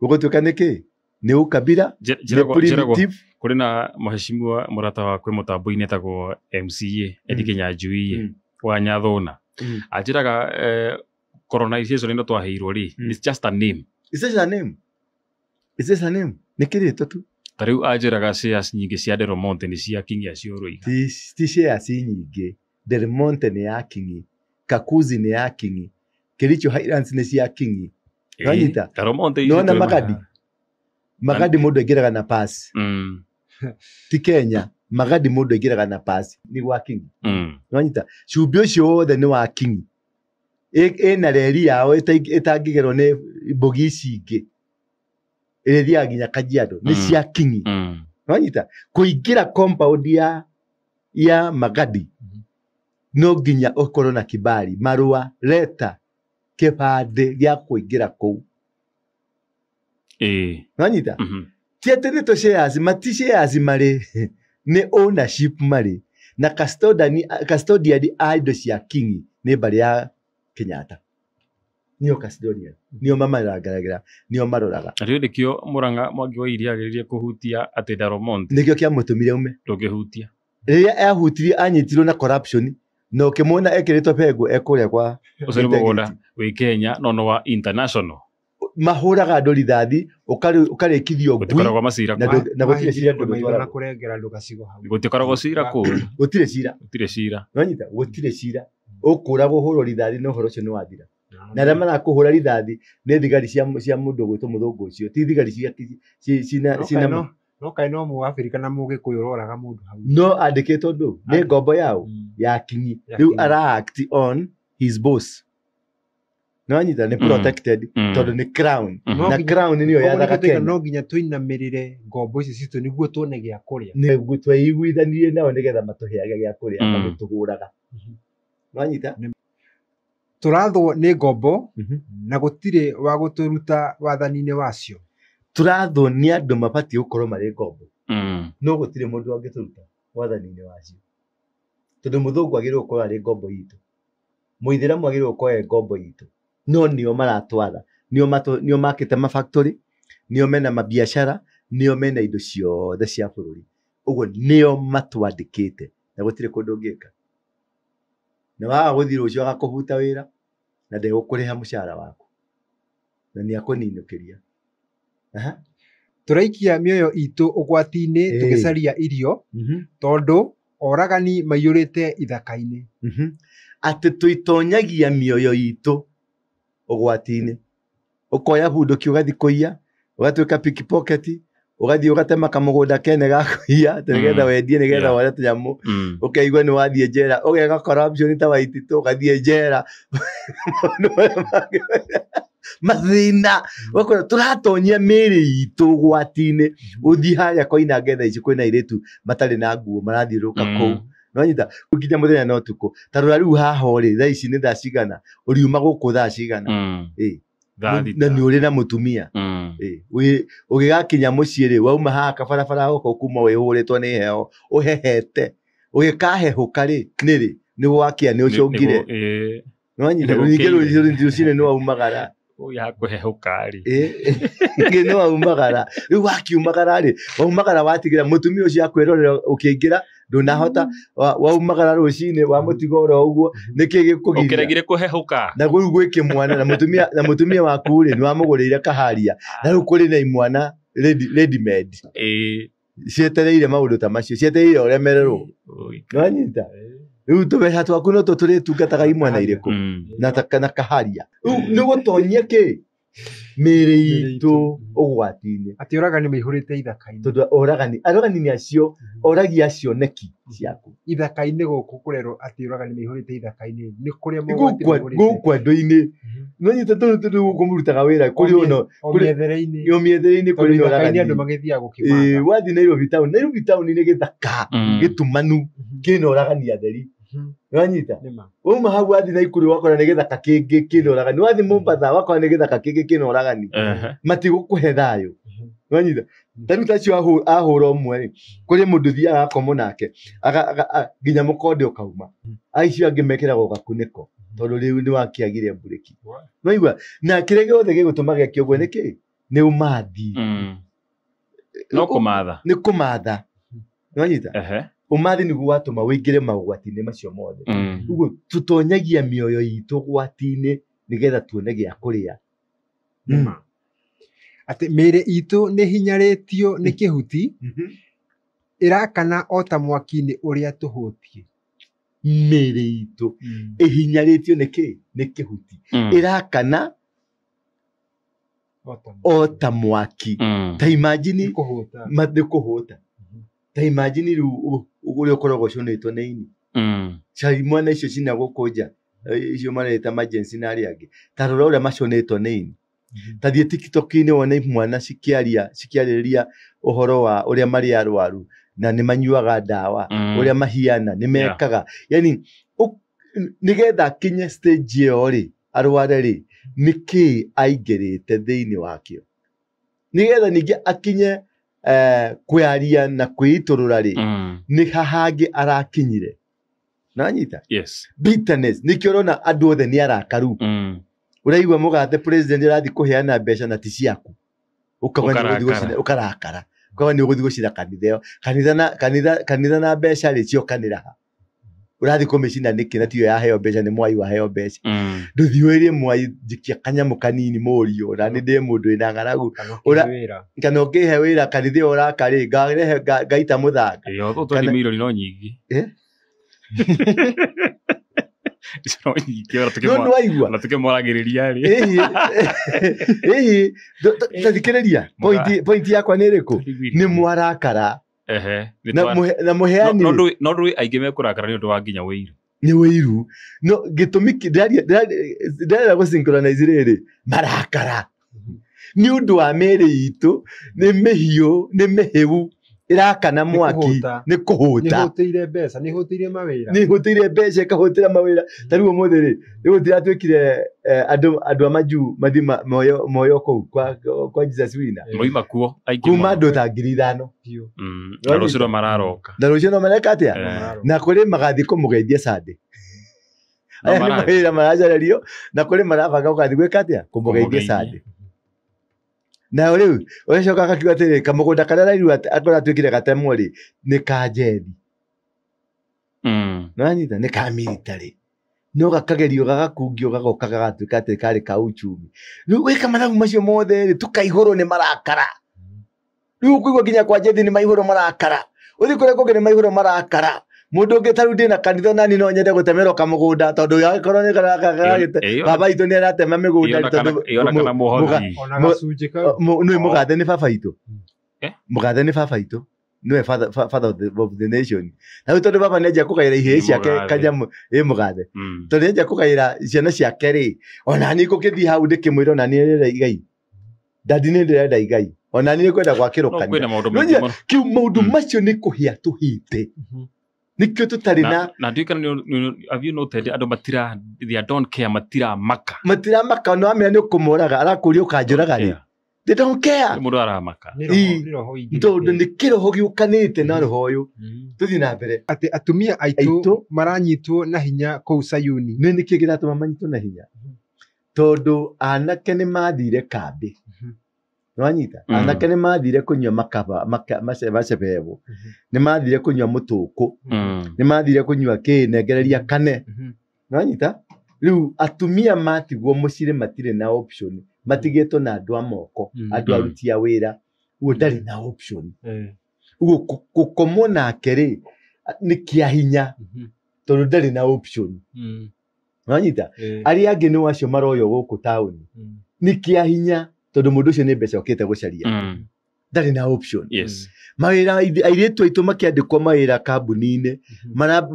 Gũgũtuĩka nĩ kĩ? Nĩ ũkabira, nĩ primitive. Kũrĩ na mheshimiwa mũrata wa kwĩ mũtambo-inĩ etagwo MCA Eddie Kinyanjui wa Nyathũna. Anjĩraga colonization ĩno twaheirwo rĩ, it's just a name. It's just a name. It's just a name. Nĩ kĩrĩtwa tu. Ta rĩu anjĩraga shares nyingĩ cia Del Monte nĩ cia Kingi acio ũroiga. Ti shares nyingĩ. Del Monte nĩ ya Kingi, Kakuzi nĩ ya Kingi, Kericho Highlands nĩ cia Kingi. Nĩwanyita? Del Monte Nĩwona Magadi? Magadi mũndũ aingĩraga na pass. Ti Kenya, Magadi mũndũ aingĩraga na pass nĩ gwa Kingi. Nĩwanyita? Cumbĩ ũcio wothe nĩ wa Kingi. Ĩna reri yao ĩtangĩgerwo nĩ mbũgi ici ingĩ. Ĩrĩa ĩthiaga nginya Kajiado nĩ cia Kingi. Nĩwanyita? Kũingĩra compound ya Magadi no nginya ũkorwo na kibali, marũa, leta, kĩbandĩ gĩa kũingĩra kũu. Nĩwanyita? Ti atĩ nĩ tũ shares, mati shares marĩ, nĩ ownership marĩ. Na custodian a indo cia Kingi nĩ mbarĩ ya Kenyatta. Nĩo custodian, nĩo mamarangaragĩra, nĩo maroraga. Na rĩu nĩkĩo Murang'a Mwangi wa Iria ageririe kũhutia atĩ Del Monte. Nĩkĩo kĩamũtũmire ume. Ndũngĩhutia. Rĩrĩa ahutirie anyitirwo na corruption na ũkĩmuona ekĩrĩtwo bengo ekũrĩa kwa Ũcio nĩ mũgũnda wĩ Kenya no no wa international. Mahũraga andũ rithathi ũkarĩkithio ngui. Gũtikoragwo macira kũu. Na gũtirĩ cira kũndũ Maitho na twaragwo. kũrengera andũ gacigo hau. Gũtikoragwo cira kũu. Gũtirĩ cira. Gũtirĩ cira. Nĩwanyita? Gũtirĩ cira. Ũkũragwo ũhũrwo rithathi na ũhoro ũcio nĩ wathira. Na arĩa marakũhũra rithathi nĩ thigari cia mũndũ ũgwĩtwo mũthũngũ ũcio, ti thigari cia cina No kaĩ no Mũabirika na Mũgĩkũyũ ũroraga mũndũ hau. No andĩkĩtwo ndũ nĩ ngombo yao ya Kingi. Rĩu ara act on his boss. Nĩwanyita? Nĩ protected tondũ nĩ crown. Na crown nĩyo yathaga Kenya. No nginya tũinamĩrĩre ngombo ici citũ nĩguo tuone gĩa kũrĩa. Nĩguo tweiguithanirie nao nĩgetha matũheage gĩa kũrĩa magĩtũhũraga. Nĩwanyita? Tũrathwo nĩ ngombo na gũtirĩ wa gũtũruta wathani-inĩ wacio. Tũrathwo nĩ andũ mabatiĩ gũkorwo marĩ ngombo. No gũtirĩ mũndũ angĩtũruta wathani-inĩ wacio. Tondũ mũthũngũ agĩrĩirwo gũkorwo arĩ ngombo itũ. Mũithĩramu agĩrĩirwo gũkorwo e ngombo itũ. No nĩo maratwatha. Nĩo makĩte mafactory, nĩo mena mabiacara, nĩo mena indo ciothe cia bũrũri. Ũguo nĩo matwandĩkĩte na gũtirĩ kũndũ ũngĩka. Na waga gũthiĩ rũciũ agakũbuta wĩra na ndegũkũrĩha mũcara waku. Na nĩakũninũkĩria. Tũraikia mĩoyo itũ ũgwati-inĩ tũgĩcaria irio tondũ oragani maiyũrĩte ithaka-inĩ. Atĩ tũitonyagia mĩoyo itũ ũgwati-inĩ. Ũkoya bunduki ũgathiĩ kũiya, ũgatuĩka pickpocket, ũgathiĩ ũgatema kamũgũnda kene ga kũiya nĩgetha wendie nĩgetha wone tũnyamũ. Ũkaigua nĩ wathiĩ njera, ũgeka corruption ta Waititũ ũgathiĩ njera. Mathĩna ũgakora tũratonyia mĩĩrĩ itũ ũgwati-inĩ. Ũthiĩ harĩa Koinange thaa ici kwĩna airĩtu matarĩ na nguo marathiũrũrũka kũu. Nĩwanyita? Nginya mũthenya na ũtukũ. Ta rora rĩu haha ũrĩ thaa ici nĩ thaa cigana? Ũriuma gũkũ thaa cigana? Na nĩ ũrĩ na mũtumia. Ũgĩgakinya mũciĩ rĩ, wauma haha kabarabara gũkũ kuma wĩhũrĩtwo nĩ heho, ũhehete. Ũgĩkahehũka rĩ, nĩ rĩ? Nĩ gwakĩa nĩ ũcũngire. Nĩwanyita? Ningĩ rũcinĩ nĩ waumagara. Ya kũhehũka rĩ. Ningĩ nĩ waumagara. Rĩu wakiumagara rĩ, waumagara watigĩra mũtumia ũcio akwĩrorera ũkĩingĩra ndũnahota, waumagara rũcinĩ wamũtiga oro ũguo, nĩkĩ gĩkũgiria? Ũkĩregire kũhehũka. Na rĩu gwĩ kĩmwana na mũtumia waku rĩ, nĩ wamũgũrĩire kaharia. Na rĩu kũrĩ na imwana ready made. Cietereire maũndũ ta macio, cietereire ũremererwo. Nĩwanyita? Rĩu tũbeca twaku no tũ tũrĩtungataga imwana irĩkũ? Na kaharia. Rĩu nĩ gũtonyia kĩ? Mĩĩrĩ itũ ũgwati-inĩ. Atĩ oragani maihũrĩte ithaka-inĩ. Tondũ oragani nĩ acio, oragi acio neki ciaku. Ithaka-inĩ gũkũ kũrerwo atĩ oragani maihũrĩte ithaka-inĩ. Nĩ kũrĩa mogwati maihũrĩte. Gũkũ andũ-inĩ. Nĩwanyita tondũ gũkũ mũrutaga wĩra kũrĩ ũno, O mĩethere-inĩ. O mĩethere-inĩ kũrĩ Tondũ na ithaka-inĩ oragani. andũ magĩthiaga gũkĩmatha. Wathiĩ Nairobi town, Nairobi town nĩ gĩthaka gĩtumanu kĩna oragani atheri. Nĩwanyita? Wauma hau wathiĩ Naikuru wakora nĩ gĩthaka kĩngĩ kĩna oragani. Wathiĩ Mombasa wakora nĩ gĩthaka kĩngĩ kĩna oragani. Matigũkũhe thayũ. Nĩwanyita? Ta rĩu ta acio ahũra ũmwe rĩ, kũrĩ mũndũ thiaga akomwo nake, nginya mũkonde ũkauma. Acio angĩ mekĩragwo gakunĩko tondũ rĩu nĩ wakĩagire mburĩki. Nĩwaigua? Na kĩrĩa gĩothe gĩgũtũma gĩake ũguo nĩ kĩ? Nĩ ũmathi. No kũmatha. Nĩ kũmatha. Nĩwanyita? Ũmathi nĩguo watũma ũingĩre maũgwati-inĩ macio mothe. Ũguo tũtonyagia mĩoyo itũ ũgwati-inĩ nĩgetha tuone gĩa kũrĩa. Atĩ mĩĩrĩ itũ nĩ hinyarĩtio nĩ kĩhuti, ĩrakana o ta mwaki-inĩ ũrĩa tũhũtiĩ. Mĩĩrĩ itũ ĩhinyarĩtio nĩ kĩ? Nĩ kĩhuti. Ĩrakana o ta mwaki. Ta imagine Nĩ kũhũta. Nĩ kũhũta. Ta imagine rĩu ũrĩa ũkoragwo ũcũnĩtwo nĩ ini. Cai mwana icio cina gũkũ nja, icio mareta majensi na arĩa angĩ. Ta rora ũrĩa macũnĩtwo nĩ ini. Ta thiĩ TikTok-inĩ wone mwana cikĩarĩrĩria ũhoro wa ũrĩa marĩ arwaru na nĩ manyuaga ndawa, ũrĩa mahiana, nĩ mekaga. Yani nĩgetha akinye stage ĩyo rĩ, arware rĩ, nĩkĩĩ aingĩrĩte thĩinĩ wakĩo. Nĩgetha ningĩ akinye kwĩaria na kwĩitũrũra rĩ, nĩ hahangĩ arakinyire. Nanyita? Yes. Bitterness. Nĩkĩo ũrona andũ othe nĩ arakaru. Ũraigua mũgathe president arathiĩ kũheana mbeca na ti ciaku. Ũkauga nĩ ũgũthiĩ gũcina, ũkarakara. Ũkauga nĩ ũgũthiĩ gũcina kanitha ĩyo. Kanitha na mbeca rĩ, ciokanĩra ha? Ũrathiĩ kũmĩcina nĩkĩ na tiyo yaheo mbeca, nĩ mwai waheo mbeca. Ndũthiĩ wĩrie mwai njikia kanyamũ kanini mũriũ, na nĩ ndĩ mũndũ wĩna ng'aragu. Kana ũkĩhe wĩra kanitha ĩyo ũraka rĩ, ngarehe ngaita mũthanga. Ĩyo, tũ milioni no nyingĩ. No nyingĩ, No nĩwaigua? ona tũkĩmwaragĩrĩria rĩ. Ĩhĩ, tathikĩrĩria. Point yakwa nĩ ĩrĩkũ? Nĩ mwarakara. Na mũheani rĩ. No ndũĩ aingĩ mekũrakara nĩ ũndũ wa nginya ũiru. Nĩ ũiru. No gĩtũmi ndĩrenda gũ-synchronize rĩrĩ, marakara. Nĩ ũndũ wa mĩĩrĩ itũ, nĩ mĩhiũ, nĩ mĩhĩu, ĩrakana mwaki, nĩ kũhũta. Nĩ hũtĩire mbeca, nĩ hũtĩire mawĩra. Nĩ hũtĩire mbeca, ĩkahũtĩra mawĩra. Ta rĩu ũmũthĩ rĩ, rĩu tũtiratuĩkire, andũ a majuu mathiĩ moyo kũu kwa Jesus Winner. Moima kuo, aingĩ Kuma mũno. andũ ta ngiri ithano. Na rũciũ no mararoka. Na rũciũ no mareka atĩa? Na kũrĩ magathiĩ kũmũgeithia Sunday. No Aya nĩ marathiĩ. mawĩra maracarerio, na kũrĩ marabanga gũgathiĩ gwĩka atĩa? Kũmũgeithia Kũmũgeithia. Sunday. Na rĩu, ũgacoka akakiuga atĩrĩ, kamũgũnda karĩa arairwo akorwo atuĩkire gatemwo rĩ, nĩ ka njethi. Nĩwanyita? Nĩ ka military. No gakagerio gagakungio gagoka gagatuĩka atĩ karĩ ka uchumi. Rĩu wĩka mathabu macio mothe rĩ, tũkaihũrwo nĩ marakara. Rĩu ũkũigua nginya kwa njethi nĩ maihũrwo marakara. Ũthiĩ kũrĩa kũngĩ nĩ maihũrwo marakara. Mũndũ ũngĩ ta rĩu ndĩna kanitha nani no nyende gũtemerwo kamũgũnda tondũ angĩkorwo nĩ baba itũ nĩ aratema mĩgũnda tondũ Ĩyo na kana mũhothi. Ona gacunjĩ kau. Nĩwe mũgathe nĩ baba itũ. Mũgathe nĩ baba itũ. Nĩwe father of the nation. Na rĩu tondũ baba nĩanjia kũgaĩra ihĩĩ ciake kanyamũ, ĩ mũgathe. Tondũ nĩanjia kũgaĩra ciana ciake rĩ, ona niĩ ngũkĩthiĩ hau ndĩkĩmwĩre ona niĩ ndĩrenda igai. Dadi nĩ ndĩrenda igai. Ona niĩ ngwenda gwakĩrwo No, kanitha. kwĩna maũndũ No, maingĩ nyina, mũno. kĩu maũndũ macio nĩ kũhĩa tũhĩte. Nĩkĩo tũtarĩ na Na ndiũĩ kana have you noted andũ matira, they don't care, matiramaka. Matiramaka, no amenya nĩ ũkũmoraga, arakũria ũkanjũraga rĩ. They don't care. Nĩ mũndũ aramaka. Nĩ roho ingĩ. Tondũ nĩ kĩroho gĩũkanĩte na roho ũyũ. Tũthiĩ na mbere. Atĩ atumia aitũ maranyitwo na hinya kũu Sayuni. Nĩ nĩkĩ kĩratũma manyitwo na hinya? Tondũ anake nĩ mathire kambĩ. Nĩwanyita? Anake nĩ mathire kũnyua macebebo. Nĩ mathire kũnyua mũtũkũ. Nĩ mathire kũnyua kĩ, nengereria kane. Nĩwanyita? Rĩu atumia matigwo mũciĩ matirĩ na option. Matigĩtwo na andũ a moko, andũ aruti a wĩra. Ũguo ndarĩ na option. Ũguo gũkomwo nake rĩ, nĩ kĩa hinya, tondũ ndarĩ na option. Nĩwanyita? Arĩa angĩ nĩ acio maroywo gũkũ taũni. Nĩ kĩa hinya, tondũ mũndũ ũcio nĩ mbeca okĩte gũcaria. Ndarĩ na option. Mawĩra, airĩtu aitũ makĩandĩkwo mawĩra kambuni-inĩ,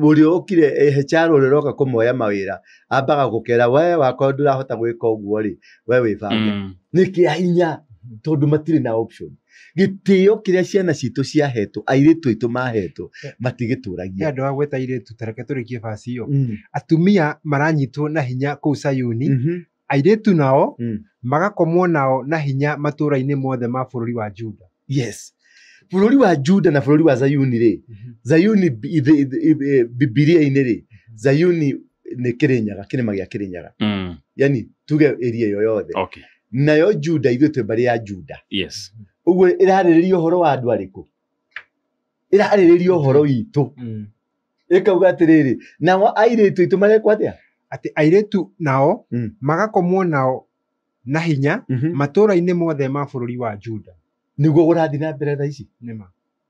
ũrĩa ũkire, HR ũrĩa ũroka kũmoya mawĩra, ambaga gũkera, we wakwa ndũrahota gwĩka ũguo rĩ, we wĩbange. Nĩ kĩa hinya, tondũ matirĩ na option. Gĩtĩo kĩrĩa ciana citũ ciahetwo, airĩtu aitũ mahetwo, matigĩtũragia. Nĩ andũ a gweta airĩtu, ta reke tũrĩkie basi ĩyo. Atumia maranyitwo na hinya kũu Sayuni, airĩtu nao magakomwo nao na hinya matũũra-inĩ mothe ma bũrũri wa Juda. Yes. Bũrũri wa Juda na bũrũri wa Zayuni rĩ, Zayuni Bibilia-inĩ rĩ, Zayuni nĩ Kĩrĩnyaga, kĩrĩma gĩa Kĩrĩnyaga. Yani tuge area ĩyo yothe. Nayo Juda, ithuĩ twĩ mbarĩ ya Juda. Ũguo ĩrarĩrĩria ũhoro wa andũ arĩkũ? Ĩrarĩrĩria ũhoro witũ. Ĩkauga atĩrĩrĩ, nao airĩtu aitũ marekwo atĩa? Atĩ airĩtu nao magakomwo nao na hinya matũũra-inĩ mothe ma bũrũri wa Juda. Nĩguo gũrathiĩ na mbere thaa ici. Nĩma.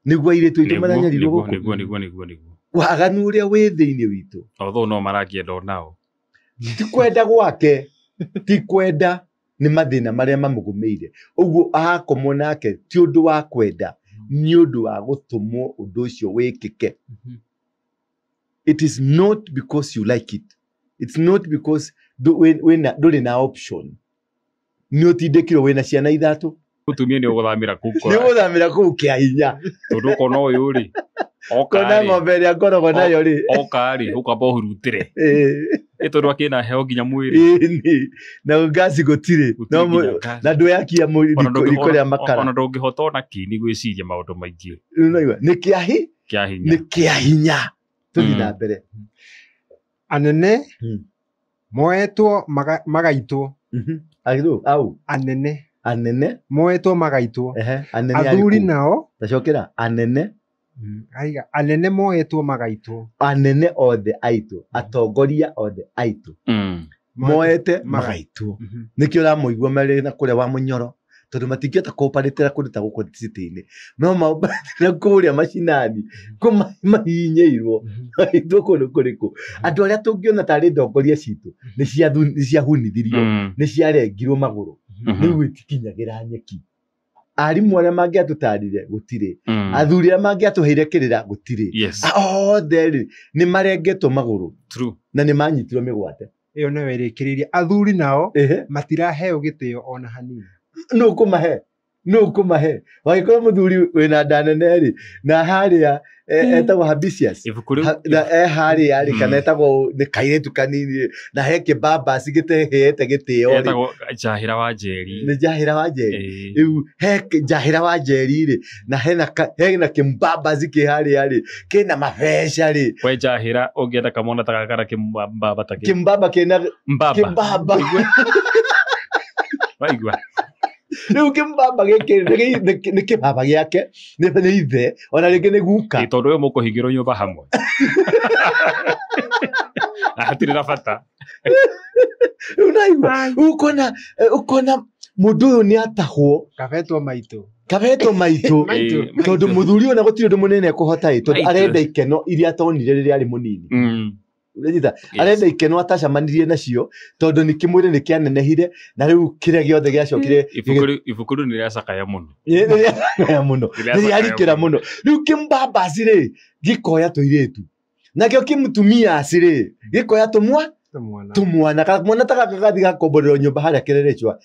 Nĩguo airĩtu aitũ maranyarirwo gũkũ. Nĩguo. Waganu ũrĩa wĩ thĩinĩ witũ. Although no marakĩenda onao. Ti kwenda gwake, ti kwenda nĩ mathĩna marĩa mamũgũmĩire. Ũguo akomwo nake ti ũndũ wa kwenda, nĩ ũndũ wa gũtũmwo ũndũ ũcio wĩkĩke. It is not because you like it. It's not because ndũrĩ na option. Nĩ ũtindĩkirwo wĩna ciana ithatũ. Mũtumia nĩ ũgũthamĩra kũu. Nĩ ũgũthamĩra kũu kĩa hinya. Tondũ ũkona ũyũ rĩ. Kona ng'ombe ĩrĩa ngoragwo nayo rĩ. Oka rĩ, ũkamba ũhurutĩre. Ĩ tondũ akĩna heo nginya mwĩrĩ. Na ngasi gũtirĩ. Na ndũyakia riko rĩa makara. Ona ndũngĩhota ona kĩini gwĩciria maũndũ maingĩ. Nĩ kĩa hinya. Nĩ kĩa hinya. Tũthiĩ na mbere. Anene moetwo magaitwo. Au. Anene. Anene moetwo magaitwo. Athuri nao. Tacokera anene. Aiga anene moetwo magaitwo. Anene othe aitũ, atongoria othe aitũ. Moete magaitwo. Nĩkĩo ũramũigua marĩ na kũrĩa wa mũnyoro. Tondũ matingĩhota kũoparĩtĩra kũndũ ta gũkũ city-inĩ. No maoparĩtĩra kũrĩa macinani. Kũ mahihinyĩirwo. Magaitwo kũndũ kũrĩkũ. Andũ arĩa tũngĩona tarĩ ndongoria citũ nĩ ciahunithirio, nĩ ciarengirwo magũrũ. Rĩu itikinyagĩra nyeki. Arimũ arĩa mangĩatũtarire gũtirĩ. Athuri arĩa mangĩatũheire kĩrĩra gũtirĩ. Othe rĩ nĩ marengetwo magũrũ. Na nĩ manyitirwo mĩgwate. Ĩyo nayo ĩrĩkĩrĩirie. Athuri nao matiraheo gĩtĩo ona hanini. Nũ ũkũmahe? Nũ ũkũmahe? Wangĩkorwo mũthuri wĩna nda nene rĩ, na harĩa etagwo Habicious. Na harĩa rĩ, kana etagwo nĩ kairĩtu kanini rĩ, na he kĩmbambaci gĩteheete gĩtĩo rĩ. Etagwo Njahĩra wa Njeri. Nĩ Njahĩra wa Njeri. Rĩu he Njahĩra wa Njeri rĩ, na hena kĩmbambaci kĩ harĩa rĩ, kĩna mabeca rĩ. We Njahĩra ũngĩenda kamwana ta gaka na kĩmbamba ta kĩ. Kĩmbamba kĩna kĩmbamba. Waigua. Rĩu kĩmbamba gĩkĩ nĩ kĩbaba gĩake, nĩ ithe, ona rĩngĩ nĩ guka. Tondũ ũyũ mũkũhingĩrwo nyũmba hamwe. Na hatirĩ na bata. Rĩu naigua, ũkona mũndũ ũyũ nĩ atahwo. Kabetwo maitũ. Kabetwo maitũ. Tondũ mũthuri ũyũ ona gũtirĩ ũndũ mũnene ekũhota ĩ, tondũ arenda ikeno iria atonire rĩrĩa arĩ mũnini. Arenda ikeno atacemanirie nacio tondũ nĩ kĩmwĩrĩ nĩ kĩanenehire na rĩu kĩrĩa gĩothe gĩacokire. Ibuku rĩu nĩ rĩacakaya mũno. Nĩ rĩacakaya mũno. Nĩ rĩarikĩra mũno. Rĩu kĩmbambaci rĩ gĩkoya tũirĩtu. Nakĩo kĩmũtumiaci rĩ gĩkoya tũmwana. Kamwana ta gaka gathiĩ gakomborerwo nyũmba harĩa Kĩrĩrĩchwa,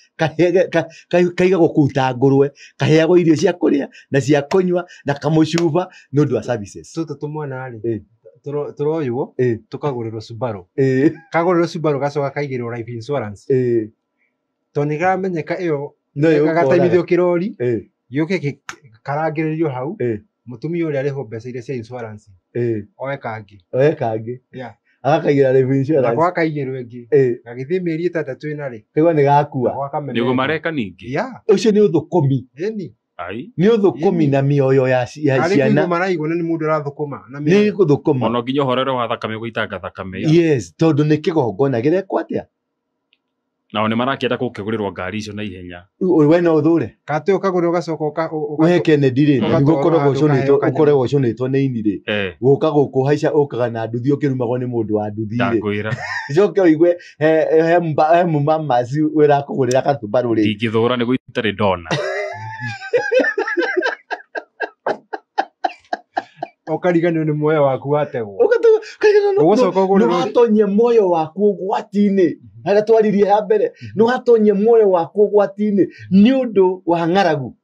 kaigagwo kũu ta ngũrwe, kaheagwo irio cia kũrĩa na cia kũnyua na kamũcuba nĩ ũndũ wa services. Tũtũ tũmwana rĩ tũroywo tũkagũrĩrwo Subaru. Kagũrĩrwo Subaru gacoka kaigĩrwo life insurance. Tondũ nĩ karamenyeka ĩyo gataimithio kĩrori gĩũke karangĩrĩrio hau mũtumia ũrĩa arĩhwo mbeca iria cia insurance oe kangĩ. Oe kangĩ. Agakaigĩra life insurance. Nako akaigĩrwo ĩngĩ. Gagĩthiĩ mĩeri ĩtandatũ ĩna rĩ. Kaigua nĩ gakua. Nĩguo mareka ningĩ. Ũcio nĩ ũthũkũmi. Nĩ ũthũkũmi na mĩoyo ya ciana. Arĩ maraigua nĩ mũndũ ũrathũkũma. Nĩ gũthũkũma. Ona nginya ũhoro ũrĩa wa thakame gũitanga thakame. Yes, tondũ nĩ kĩgongona gĩrekwo atĩa? Nao nĩ marakĩenda gũkĩgũrĩrwo ngari icio na ihenya. We no ũthũre. Katĩ ũkagũrĩrwo ũgacoka We Kennedy rĩ, na nĩguo ũkoragwo ũcũnĩtwo nĩ ini rĩ. Gũka gũkũ haica ũkaga na nduthi ũkĩrumagwo nĩ mũndũ wa nduthi rĩ. Ndakwĩra. Coke ũigue he mũmamaci ũrakũgũrĩra gathubarũ rĩ. Ndingĩthũra nĩguo itarĩ ndona. Ũkariganĩrwo nĩ muoyo waku wategwo. Ũgũcoka nĩ watonyia muoyo waku ũgwati-inĩ. Harĩa twaririe ha mbere, nĩ watonyia muoyo waku ũgwati-inĩ nĩ ũndũ wa ng'aragu.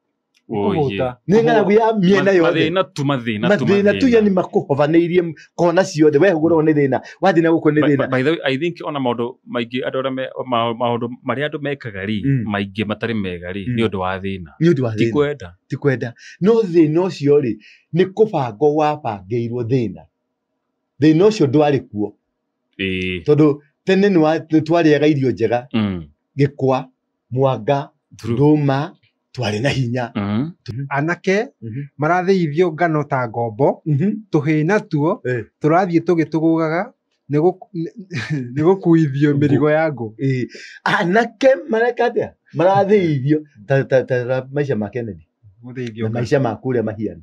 Nĩ ng'aragu ya mĩena yothe. Mathĩna tu yani makũhovanĩirie kona ciothe. We hũgũragwo nĩ thĩna, wathiĩ na gũkũ nĩ thĩna. By the way, I think ona maũndũ maingĩ andũ arĩa maũndũ marĩa andũ mekaga rĩ, maingĩ matarĩ mega rĩ, nĩ ũndũ wa thĩna. Nĩ ũndũ wa thĩna. Ti kwenda. Ti kwenda. No thĩna ũcio rĩ, nĩ kũbangwo wabangĩirwo thĩna. Thĩna ũcio ndwarĩ kuo. Tondũ tene nĩ twarĩaga irio njega. Gĩkwa, mwanga, ndũma, twarĩ na hinya. Anake marathĩithio ngano ta ngombo, tũhĩĩ natuo tũrathiĩ tũgĩtũgũgaga nĩ gũkuithio mĩrigo ya ngũ. Anake mareka atĩa? Marathĩithio ta maica ma Kennedy. Gũthĩithio Na maica ma kũrĩa mahiana.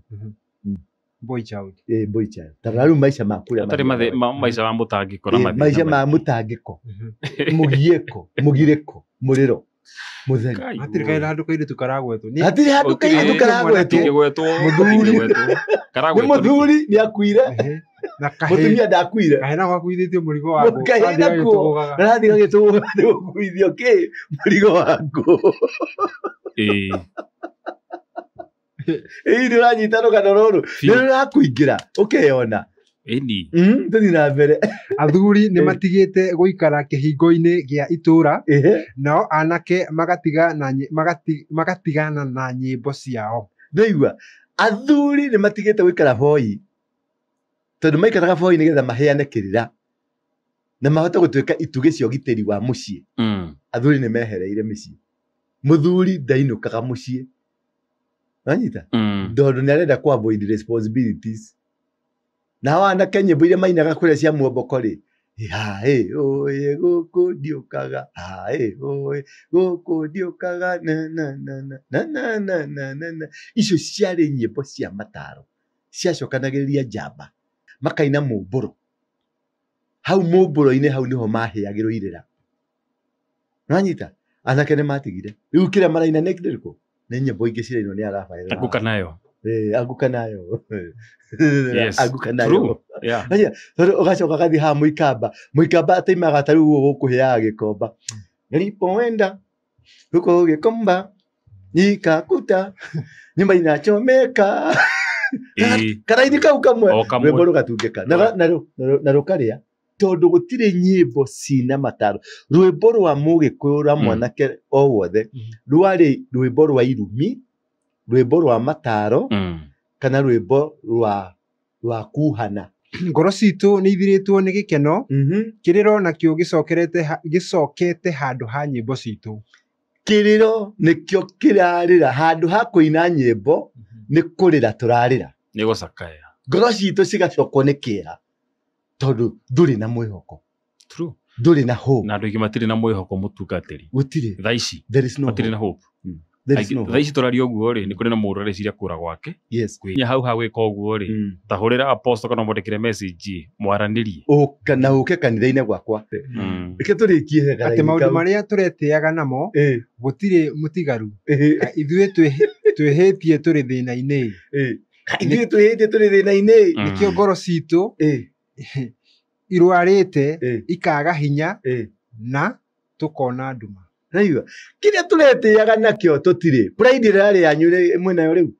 Boy child. Boy child. Ta rĩu maica ma kũrĩa Atarĩ maica ma mũtangĩko na mathĩna. Maica ma mũtangĩko. Mũgiĩko, mũgirĩko, mũrĩro. Mũtheri. Hatirĩ kaĩ handũ kairĩtu karagwetwo. Hatirĩ handũ kairĩtu karagwetwo. Mũthuri. Nĩ mũthuri nĩ akuire. Mũtumia ndakuire. Kahĩ nako gakuithĩtio mũrigo wa ngũ. Kahĩ nako karathiĩ gagĩtũgũgaga nĩ gũkuithio kĩ mũrigo wa ngũ. Ĩĩ nĩ ũranyita rũgano rũrũ. Nĩ rũrakũingĩra ũkeyona. Ĩni. Tũthiĩ na mbere. Athuri nĩ matigĩte gũikara kĩhingo-inĩ gĩa itũũra, nao anake magatigana na nyĩmbo ciao. Ndĩigua athuri nĩ matigĩte gũikara boi tondũ maikaraga boi nĩgetha maheane kĩrĩra na mahote gũtuĩka itugĩ cia ũgitĩri wa mũciĩ. Athuri nĩ mehereire mĩciĩ. Mũthuri ndainũkaga mũciĩ. Wanyita? Tondũ nĩ arenda kũ avoid responsibilities. Nao anake nyĩmbo iria mainaga kũrĩa cia muomboko rĩ, haĩ oye gũkũ ndiũkaga, haĩ oye gũkũ ndiũkaga, na na na na na na na na na. Icio ciarĩ nyĩmbo cia mataro ciacokanagĩrĩria njamba makaina mũmbũro. Hau mũmbũro-inĩ hau nĩho maheagĩrwo irĩra. Nĩwanyita? Anake nĩ matigire. Rĩu kĩrĩa maraina nĩ kĩrĩkũ? Nĩ nyĩmbo ingĩ cirainwo nĩ Rafael. Anguka nayo. Anguka nayo. Yes. Anguka nayo. Yeah. Tondũ ũgacoka ũgathiĩ haha Mũikamba. Mũikamba ataimaga ta rĩu ũguo gũkũheaga gĩkomba. Nilipoenda huko Gĩkomba nikakuta nyumba inachomeka. Karaini kau kamwe rwĩmbo rũgatungĩka na rũkarĩa tondũ gũtirĩ nyĩmbo cina mataro. Rwĩmbo rwa mũgĩkũyũ rwa mwanake o wothe rwarĩ rwĩmbo rwa irumi, rwĩmbo rwa mataro, kana rwĩmbo rwa kuhana. Ngoro citũ nĩ ithirĩtwo nĩ gĩkeno, kĩrĩro nakĩo gĩcokete handũ ha nyĩmbo citũ. Kĩrĩro nĩkĩo kĩrarĩra handũ ha kũina nyĩmbo nĩ kũrĩra tũrarĩra. Nĩ gũcakaya. Ngoro citũ cigacokwo nĩ kĩeha tondũ ndũrĩ na mwĩhoko. True. Ndũrĩ na hope. Na andũ aingĩ matirĩ na mwĩhoko mũtungatĩri. Gũtirĩ. Thaa ici. There is no matirĩ na hope. Thaa ici tũraria ũguo rĩ, nĩ kũrĩ na mũndũ areciria kũra gwake. Yes. Nginya hau ha gwĩka ũguo rĩ, ta hũrĩra apostle kana ũmwandĩkĩre message mwaranĩrie. Ũka na ũke kanitha-inĩ gwakwa. Reke tũrĩkie atĩ maũndũ marĩa tũretĩaga namo gũtirĩ mũtigaru. Ithuĩ twĩhĩtie tũrĩ thĩna-inĩ. Ithuĩ twĩhĩtie tũrĩ thĩna-inĩ. Nĩkĩo ngoro citũ irwarĩte ikaga hinya na tũkona nduma. Raigua kĩrĩa tũretĩaga nakĩo tũtirĩ. Pride ĩrĩa yanyu mwĩnayo rĩu.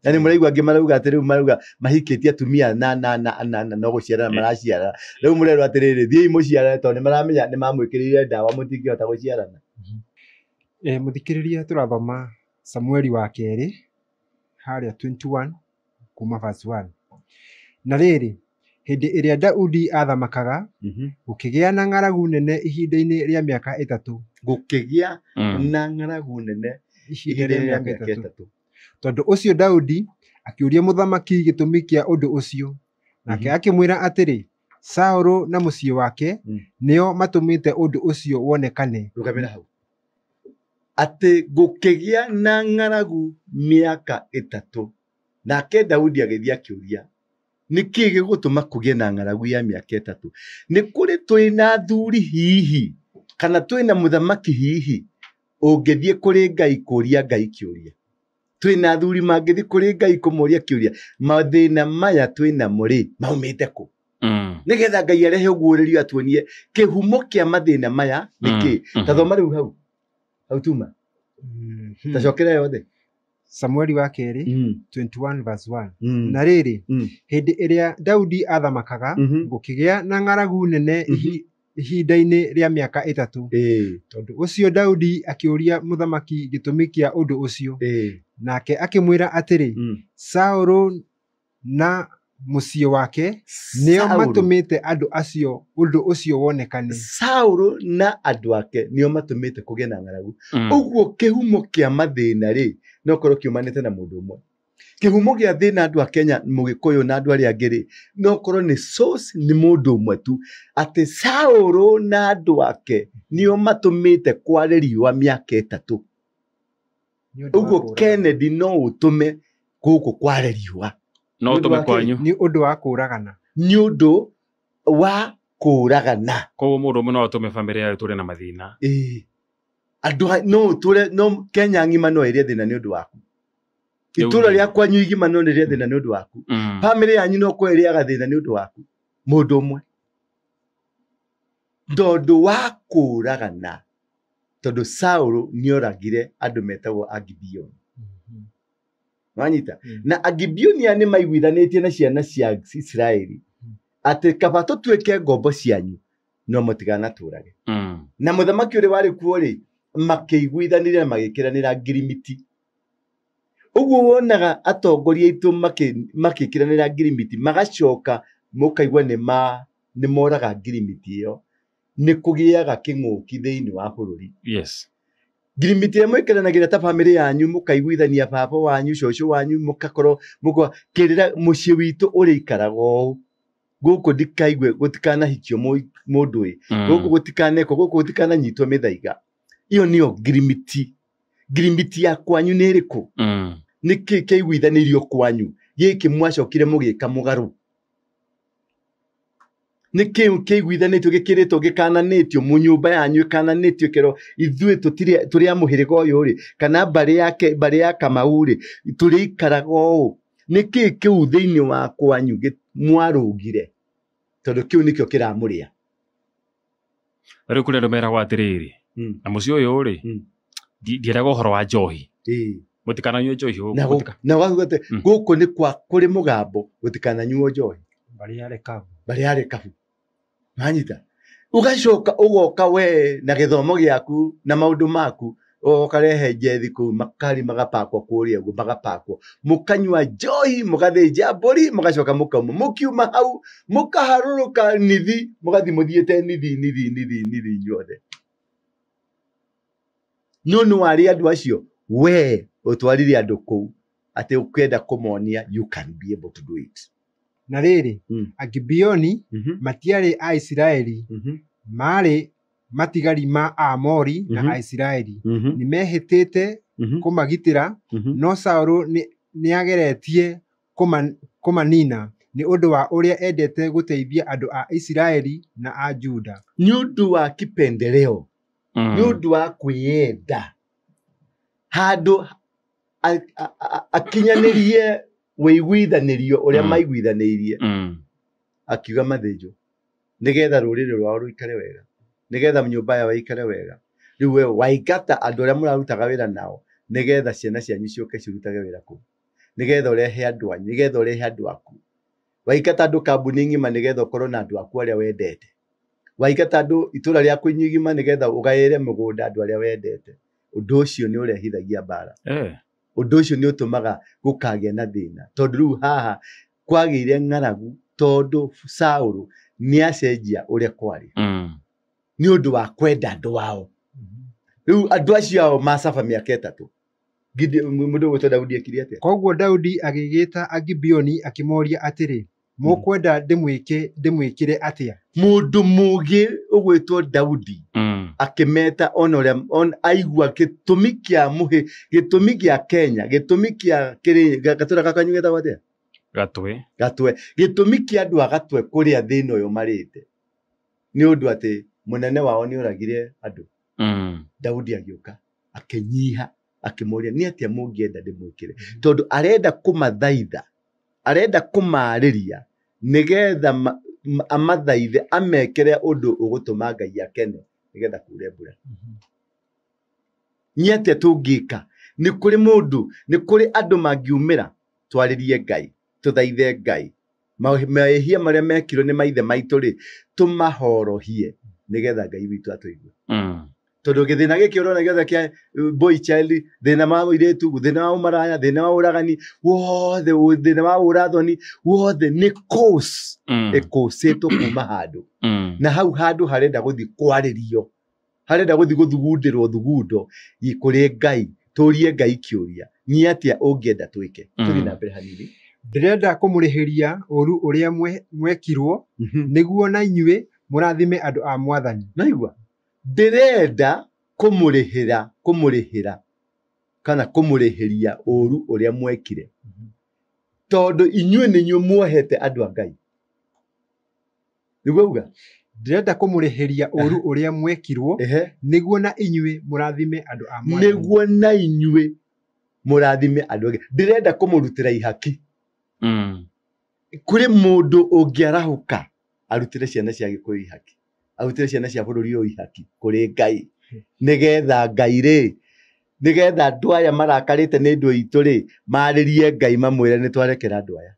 Na nĩ mũraigua angĩ marauga atĩ rĩu marauga mahikĩtie atumia na na na na na no gũciarana maraciarana. Rĩu mũrerwo atĩrĩrĩ, thiĩi mũciarane tondũ nĩ maramenya nĩ mamwĩkĩrĩire ndawa mũtingĩhota gũciarana. Mũthikĩrĩria tũrathoma Samueli wa kerĩ harĩa 21 kuma verse 1. Na rĩrĩ, hĩndĩ ĩrĩa Daudi athamakaga, gũkĩgĩa na ng'aragu nene ihinda-inĩ rĩa mĩaka ĩtatũ. Gũkĩgĩa na ng'aragu nene ihinda rĩa mĩaka ĩtatũ. Tondũ ũcio Daudi akĩũria mũthamaki gĩtũmi kĩa ũndũ ũcio. Nake akĩmwĩra atĩrĩ, Saũlũ na mũciĩ wake nĩo matũmĩte ũndũ ũcio wonekane. Rũgamĩra hau. Atĩ gũkĩgĩa na ng'aragu mĩaka ĩtatũ. Nake Daudi agĩthiĩ akĩũria, nĩ kĩĩ gĩgũtũma kũgĩe na ng'aragu ya mĩaka ĩtatũ? Nĩ kũrĩ twĩna athuri hihi kana twĩna mũthamaki hihi ũngĩthiĩ kũrĩ Ngai kũria Ngai kĩũria? Twĩna athuri mangĩthiĩ kũrĩ Ngai kũmũria kĩũria, mathĩna maya twĩnamo rĩ maumĩte kũ? Nĩgetha Ngai arehe ũguũrĩrio atuonie kĩhumo kĩa mathĩna maya nĩ kĩĩ. Ta thoma rĩu hau hau tuma. Ta cokera yothe. Samueli wa kerĩ 21 verse 1. Na rĩrĩ, hĩndĩ ĩrĩa Daudi athamakaga, gũkĩgĩa na ng'aragu nene ihinda-inĩ rĩa mĩaka ĩtatũ. Tondũ ũcio Daudi akĩũria mũthamaki gĩtũmi kĩa ũndũ ũcio. Nake akĩmwĩra atĩrĩ, Saũlũ na mũciĩ wake nĩo matũmĩte andũ acio ũndũ ũcio wonekane. Saũlũ na andũ ake nĩo matũmĩte kũgĩe na ng'aragu. Ũguo kĩhumo kĩa mathĩna rĩ no korwo kiumanĩte na mũndũ ũmwe. Kĩhumo gĩa thĩna andũ a Kenya Mũgĩkũyũ na andũ arĩa angĩ rĩ, no korwo nĩ source nĩ mũndũ ũmwe tu, atĩ Saũlũ na andũ ake nĩo matũmĩte kware riũa mĩaka 3. Ũguo Kennedy no ũtũme gũkũ kware riũa. No ũtũme kwanyu. Nĩ ũndũ wa kũragana. Nĩ ũndũ wa kũragana. Koguo mũndũ ũmwe no atũme bamĩrĩ yayo ĩtũre na mathĩna. Ĩĩ. Andũ no ũtũre, no Kenya ng'ima no ĩrĩe thĩna nĩ ũndũ waku. Itũra rĩa kwanyu igima no rĩrĩe thĩna nĩ ũndũ waku. Bamĩrĩ yanyu no korwo ĩrĩaga thĩna nĩ ũndũ waku. Mũndũ ũmwe. Tondũ wa kũragana. Tondũ Saũlũ nĩoragire andũ metagwo Agibeoni. Wanyita? Na Agibeoni aya nĩmaiguithanĩtie na ciana cia Isiraeli atĩ kaba tũtuĩke ngombo cianyu no mũtikanatũrage. Na mũthamaki ũrĩa warĩ kuo rĩ, makĩiguithanĩria na magĩkĩranĩra ngirimiti. Ũguo wonaga atongoria aitũ makĩkĩranĩra ngirimiti, magacoka mũkaigua nĩ moraga ngirimiti ĩyo. Nĩ kũgĩaga kĩng'ũki thĩinĩ wa bũrũri. Yes. Ngirimiti ĩrĩa mwĩkĩranagĩra ta bamĩrĩ yanyu, mũkaiguithania baba wanyu, cũcũ wanyu, mũkakorwo kĩrĩra mũciĩ witũ ũrĩikaraga ũũ. Gũkũ ndikaigue gũtikanahikio mũndũ ĩ. Gũkũ gũtikanekwo, gũkũ gũtikananyitwo mĩthaiga. Ĩyo nĩyo ngirimiti. Ngirimiti ya kwanyu nĩ ĩrĩkũ? Nĩkĩ kĩaiguithanĩirio kwanyu? Gĩkĩ mwacokire mũgĩka mũgarũ. Nĩkĩ kĩaiguithanĩtio gĩkĩrĩtwo gĩkananĩtio mũnyũmba yanyu ĩkananĩtio ĩkerwo ithuĩ tũtirĩ tũrĩ a mũhĩrĩga ũyũ rĩ, kana mbarĩ yake, mbarĩ ya Kamau rĩ, tũrĩikaraga ũũ. Nĩkĩ kĩu thĩinĩ wa kwanyu mwarũgire? Tondũ kĩu nĩkĩo kĩramũrĩa. Rĩu kũrĩ andũ meragwo atĩrĩrĩ, na mũciĩ ũyũ rĩ, ndiendaga ũhoro wa njohi. Mũtikananyue njohi gũkũ. Na wakuga atĩ gũkũ nĩ kwa kũrĩ mũgambo gũtikananyuo njohi. Mbarĩ ya Rekabu. Mbarĩ ya Rekabu. Wanyita? Ũgacoka ũgoka we na gĩthomo gĩaku na maũndũ maku, ũkarehe njethi kũu, makari magapakwo kũrĩa ũguo, magapakwo. Mũkanyua njohi, mũgathĩnja mbũri, mũgacoka mũkauma. Mũkiuma hau, mũkaharũrũka nithi, mũgathiĩ mũthiĩte nithi, nithi, nithi, nithi inyuothe. No nĩ warĩ andũ acio, we ũtwarire andũ kũu, atĩ ũkĩenda kũmonia you can be able to do it. Na rĩrĩ, Agibeoni matiarĩ a Isiraeli, maarĩ matigari ma Aamori na Aisiraeli. Nĩmehĩtĩte kũmagitĩra, no Saũlũ nĩageretie kũmanina nĩ ũndũ wa ũrĩa endete gũteithia andũ a Isiraeli na a Juda. Nĩ ũndũ wa kipendeleo, nĩ ũndũ wa kwĩyenda. Handũ akinyanĩrie wĩiguithanĩrio ũrĩa maiguithanĩirie, akiuga mathĩnjwo nĩgetha rũrĩrĩ rwao rũikare wega, nĩgetha nyũmba yao ĩikare wega. Rĩu we waingata andũ arĩa mũrarutaga wĩra nao nĩgetha ciana cianyu ciũke cirutage wĩra kũu, nĩgetha ũrehe andũ anyu, nĩgetha ũrehe andũ aku. Waingata andũ kambuni ng'ima nĩgetha ũkorwo na andũ aku arĩa wendete. Waingata andũ itũra rĩaku igima nĩgetha ũgaĩre mũgũnda andũ arĩa wendete. Ũndũ ũcio nĩ ũrehithagia mbara. Ũndũ ũcio nĩ ũtũmaga gũkagĩa na thĩna, tondũ rĩu haha kwagĩire ng'aragu, tondũ Saũlũ nĩacenjia ũrĩa kwarĩ nĩ ũndũ wa kwenda andũ ao. Rĩu andũ acio ao macaba mĩaka 3. Mũndũ ũgwĩtwo Daudi ekire atĩa? Koguo Daudi agĩgĩta Agibeoni akĩmoria atĩrĩ, mũkwenda ndĩmwĩkĩre atĩa? Mũndũ mũũgĩ ũgwĩtwo Daudi akĩmeta ona ũrĩa aigua gĩtũmi kĩa mũhĩ, gĩtũmi kĩa Kenya, gĩtũmi kĩa kĩrĩ gatũra gakanyu getagwo atĩa? Gatwe. Gatwe. Gĩtũmi kĩa andũ a Gatwe kũrĩa thĩna ũyũ marĩte nĩ ũndũ atĩ mũnene wao nĩ oragire andũ. Daudi agĩũka akĩnyiha akĩmoria nĩ atĩa mũngĩenda ndĩmwĩkĩre, tondũ arenda kũmathaitha, arenda kũmarĩria nĩgetha amathaithe amekere ũndũ ũgũtũma Ngai akene nĩgetha kure mbura. Nĩ atĩa tũngĩka? Nĩ kũrĩ mũndũ, nĩ kũrĩ andũ mangiumĩra twarĩrie Ngai, tũthaithe Ngai mehia marĩa mekirwo nĩ maithe maitũ rĩ, tũmahorohie nĩgetha Ngai witũ atũigue. Tondũ gĩthĩna gĩkĩ ũrona gĩothe kĩa boy child, thĩna wa ũirĩtu, thĩna wa ũmaraya, thĩna wa ũragani wothe, thĩna wa ũrathoni wothe nĩ cause ĩkũcĩtwo kuma handũ. Na hau handũ harenda gũthiĩ kwarĩrio, harenda gũthiĩ gũthugundĩrwo thugundo kũrĩ Ngai Tũrie Ngai kĩũria nĩ atĩa ũngĩenda twĩke. Tũthiĩ na mbere hanini. Ndĩrenda kũmũrĩhĩria ũru ũrĩa mwekirwo nĩguo na inyuĩ mũrathime andũ a Mwathani. Naigua ndĩrenda kũmũrĩhĩra kana kũmũrĩhĩria ũru ũrĩa mwekire tondũ inyuĩ nĩ inyuĩ muohete andũ a Ngai. Nĩguo uga ndĩrenda kũmũrĩhĩria ũru ũrĩa mwekirwo nĩguo na inyuĩ mũrathime andũ a Mwathani. Nĩguo na inyuĩ mũrathime andũ angĩ. Ndĩrenda kũmũrutĩra ihaki. Kũrĩ mũndũ ũngĩarahũka arutĩre ciana cia Gĩkũyũ ihaki, arutĩre ciana cia bũrũri ũyũ ihaki kũrĩ Ngai, nĩgetha Ngai rĩ, nĩgetha andũ aya marakarĩte nĩ andũ aitũ rĩ, marĩrie Ngai mamwĩre nĩ twarekera andũ aya.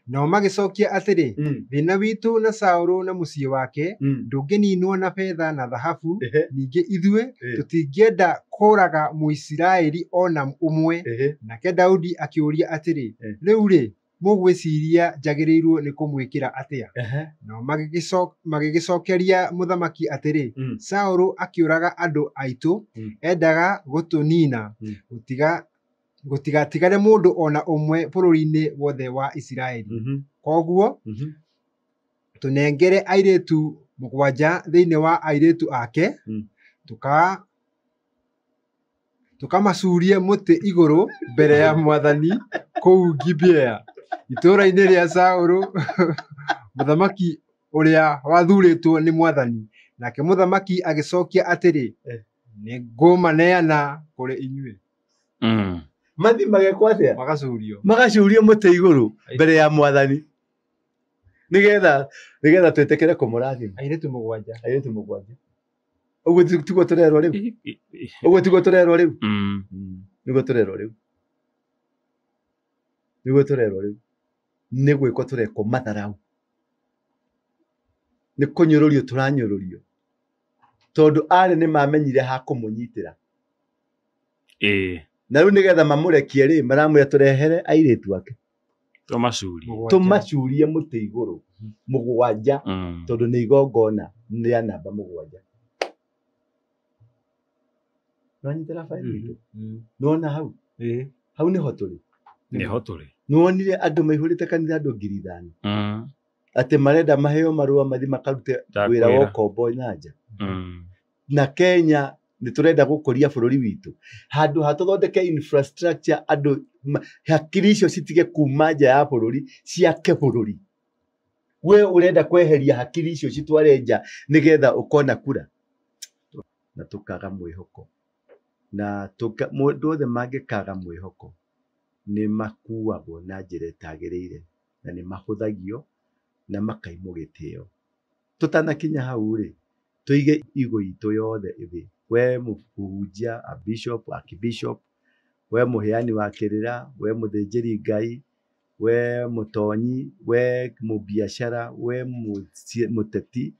Nao magĩcokia atĩrĩ, thĩna witũ na Saũlũ na mũciĩ wake ndũngĩninwo na betha na thahabu, ningĩ ithuĩ tũtingĩenda kũũraga Mũisiraeli o na ũmwe. Nake Daudi akĩũria atĩrĩ, rĩu rĩ, mũgwĩciria njagĩrĩirwo nĩ kũmwĩkĩra atĩa? Nao magĩgĩcokeria mũthamaki atĩrĩ, Saũlũ akĩũraga andũ aitũ, endaga gũtũnina, gũtigatigare mũndũ o na ũmwe bũrũri-inĩ wothe wa Isiraeli. Kwoguo tũnengere airĩtu 7 thĩinĩ wa airĩtu ake, tũkamacuurie mũtĩ igũrũ mbere ya Mwathani kũu Gibea, itũũra-inĩ rĩa Saũlũ mũthamaki ũrĩa wathuurĩtwo nĩ Mwathani. Nake mũthamaki agĩcokia atĩrĩ, nĩngũmaneana kũrĩ inyuĩ. Mathi magekwo atĩa? Magacuurio. Magacuurio mũtĩ igũrũ mbere ya Mwathani nĩgetha twĩtĩkĩre kũmũrathima. Airĩtu 7. Airĩtu 7. Ũguo tiguo tũrerwo rĩu. Ũguo tiguo tũrerwo rĩu. Nĩguo tũrerwo rĩu. Nĩguo tũrerwo rĩu. Nĩ gwĩkwo tũrekwo matharau. Nĩ kũnyũrũrio tũranyũrũrio. Tondũ arĩ nĩ mamenyire ha kũmũnyitĩra. Na rĩu nĩgetha mamũrekie rĩ, maramwĩra tũrehere airĩtu ake. Tũmacurie mũtĩ igũrũ 7 tondũ nĩ igongona rĩa namba 7. Nĩwanyitĩra baĩri itũ? Nĩwona hau? Hau nĩho tũrĩ. Nĩho tũrĩ. Nĩwonire andũ maihũrĩte kanitha andũ 5,000. Atĩ marenda maheo marũa mathi makarute wĩra wa ũkombo na nja. Na Kenya nĩ tũrenda gũkũria bũrũri witũ. Handũ ha tũthondeke infrastructure andũ hakiri icio citige kuma nja ya bũrũri ciake bũrũri. We ũrenda kweheria hakiri icio citware nja nĩgetha ũkona kura. Na tũkaga mwĩhoko. Na mũndũ othe mangĩkaga mwĩhoko nĩ makuagwo na njĩra ĩtagĩrĩire na nĩ mahũthagio na makaimwo gĩtĩo. Tũtanakinya hau rĩ, tũige igo itũ yothe thĩ. We mũhunjia, a bishop, archbishop, we mũheani wa kĩrĩra, we mũthĩnjĩri Ngai, we mũtonyi, we mũbiacara, we mũteti,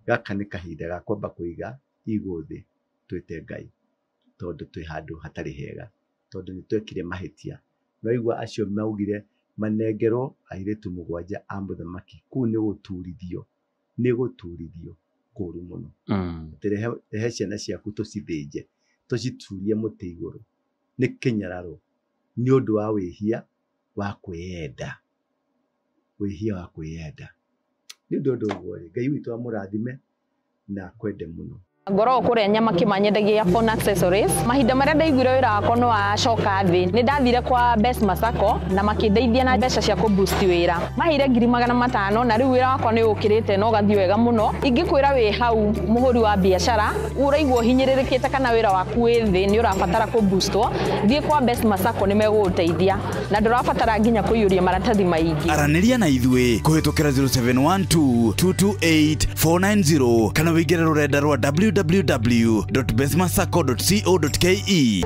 gaka nĩ kahinda ga kwamba kũiga igo thĩ twĩte Ngai tondũ twĩ handũ hatarĩ hega, tondũ nĩ twekire mahĩtia. No igua acio maugire manengerwo airĩtu 7 a mũthamaki. Kũu nĩ gũturithio, nĩ gũturithio kũru mũno. Rehe ciana ciaku tũcithĩnje, tũciturie mũtĩ igũrũ. Nĩ kĩnyararo nĩ ũndũ wa wĩhia wa kwĩyenda. Wĩhia wa kwĩyenda. Nĩ ũndũ ũguo rĩ, Ngai witũ amũrathime na akwende mũno. Ngoragwo kũrĩa nyama kĩmanyendagia phone accessories. Mahinda marĩa ndaiguire wĩra wakwa nĩ wacoka thĩ, nĩ ndathire kwa Best Masako na makĩndeithia na mbeca cia kũboost wĩra. Maheire 500,000 na rĩu wĩra wakwa nĩ ũkĩrĩte na ũgathiĩ wega mũno. Ingĩkwĩra wĩ hau mũhũri wa biacara, ũraigua ũhinyĩrĩrĩkĩte kana wĩra waku wĩ thĩ nĩ ũrabatara kũboostwo, thiĩ kwa Best Masako nĩ megũgũteithia na ndũrabatara nginya kũiyũria maratathi maingĩ. Aranĩria na ithuĩ kũhĩtũkĩra 0712 228 490 kana wĩingĩre rũrenda rwa www.bestmasacco.co.ke.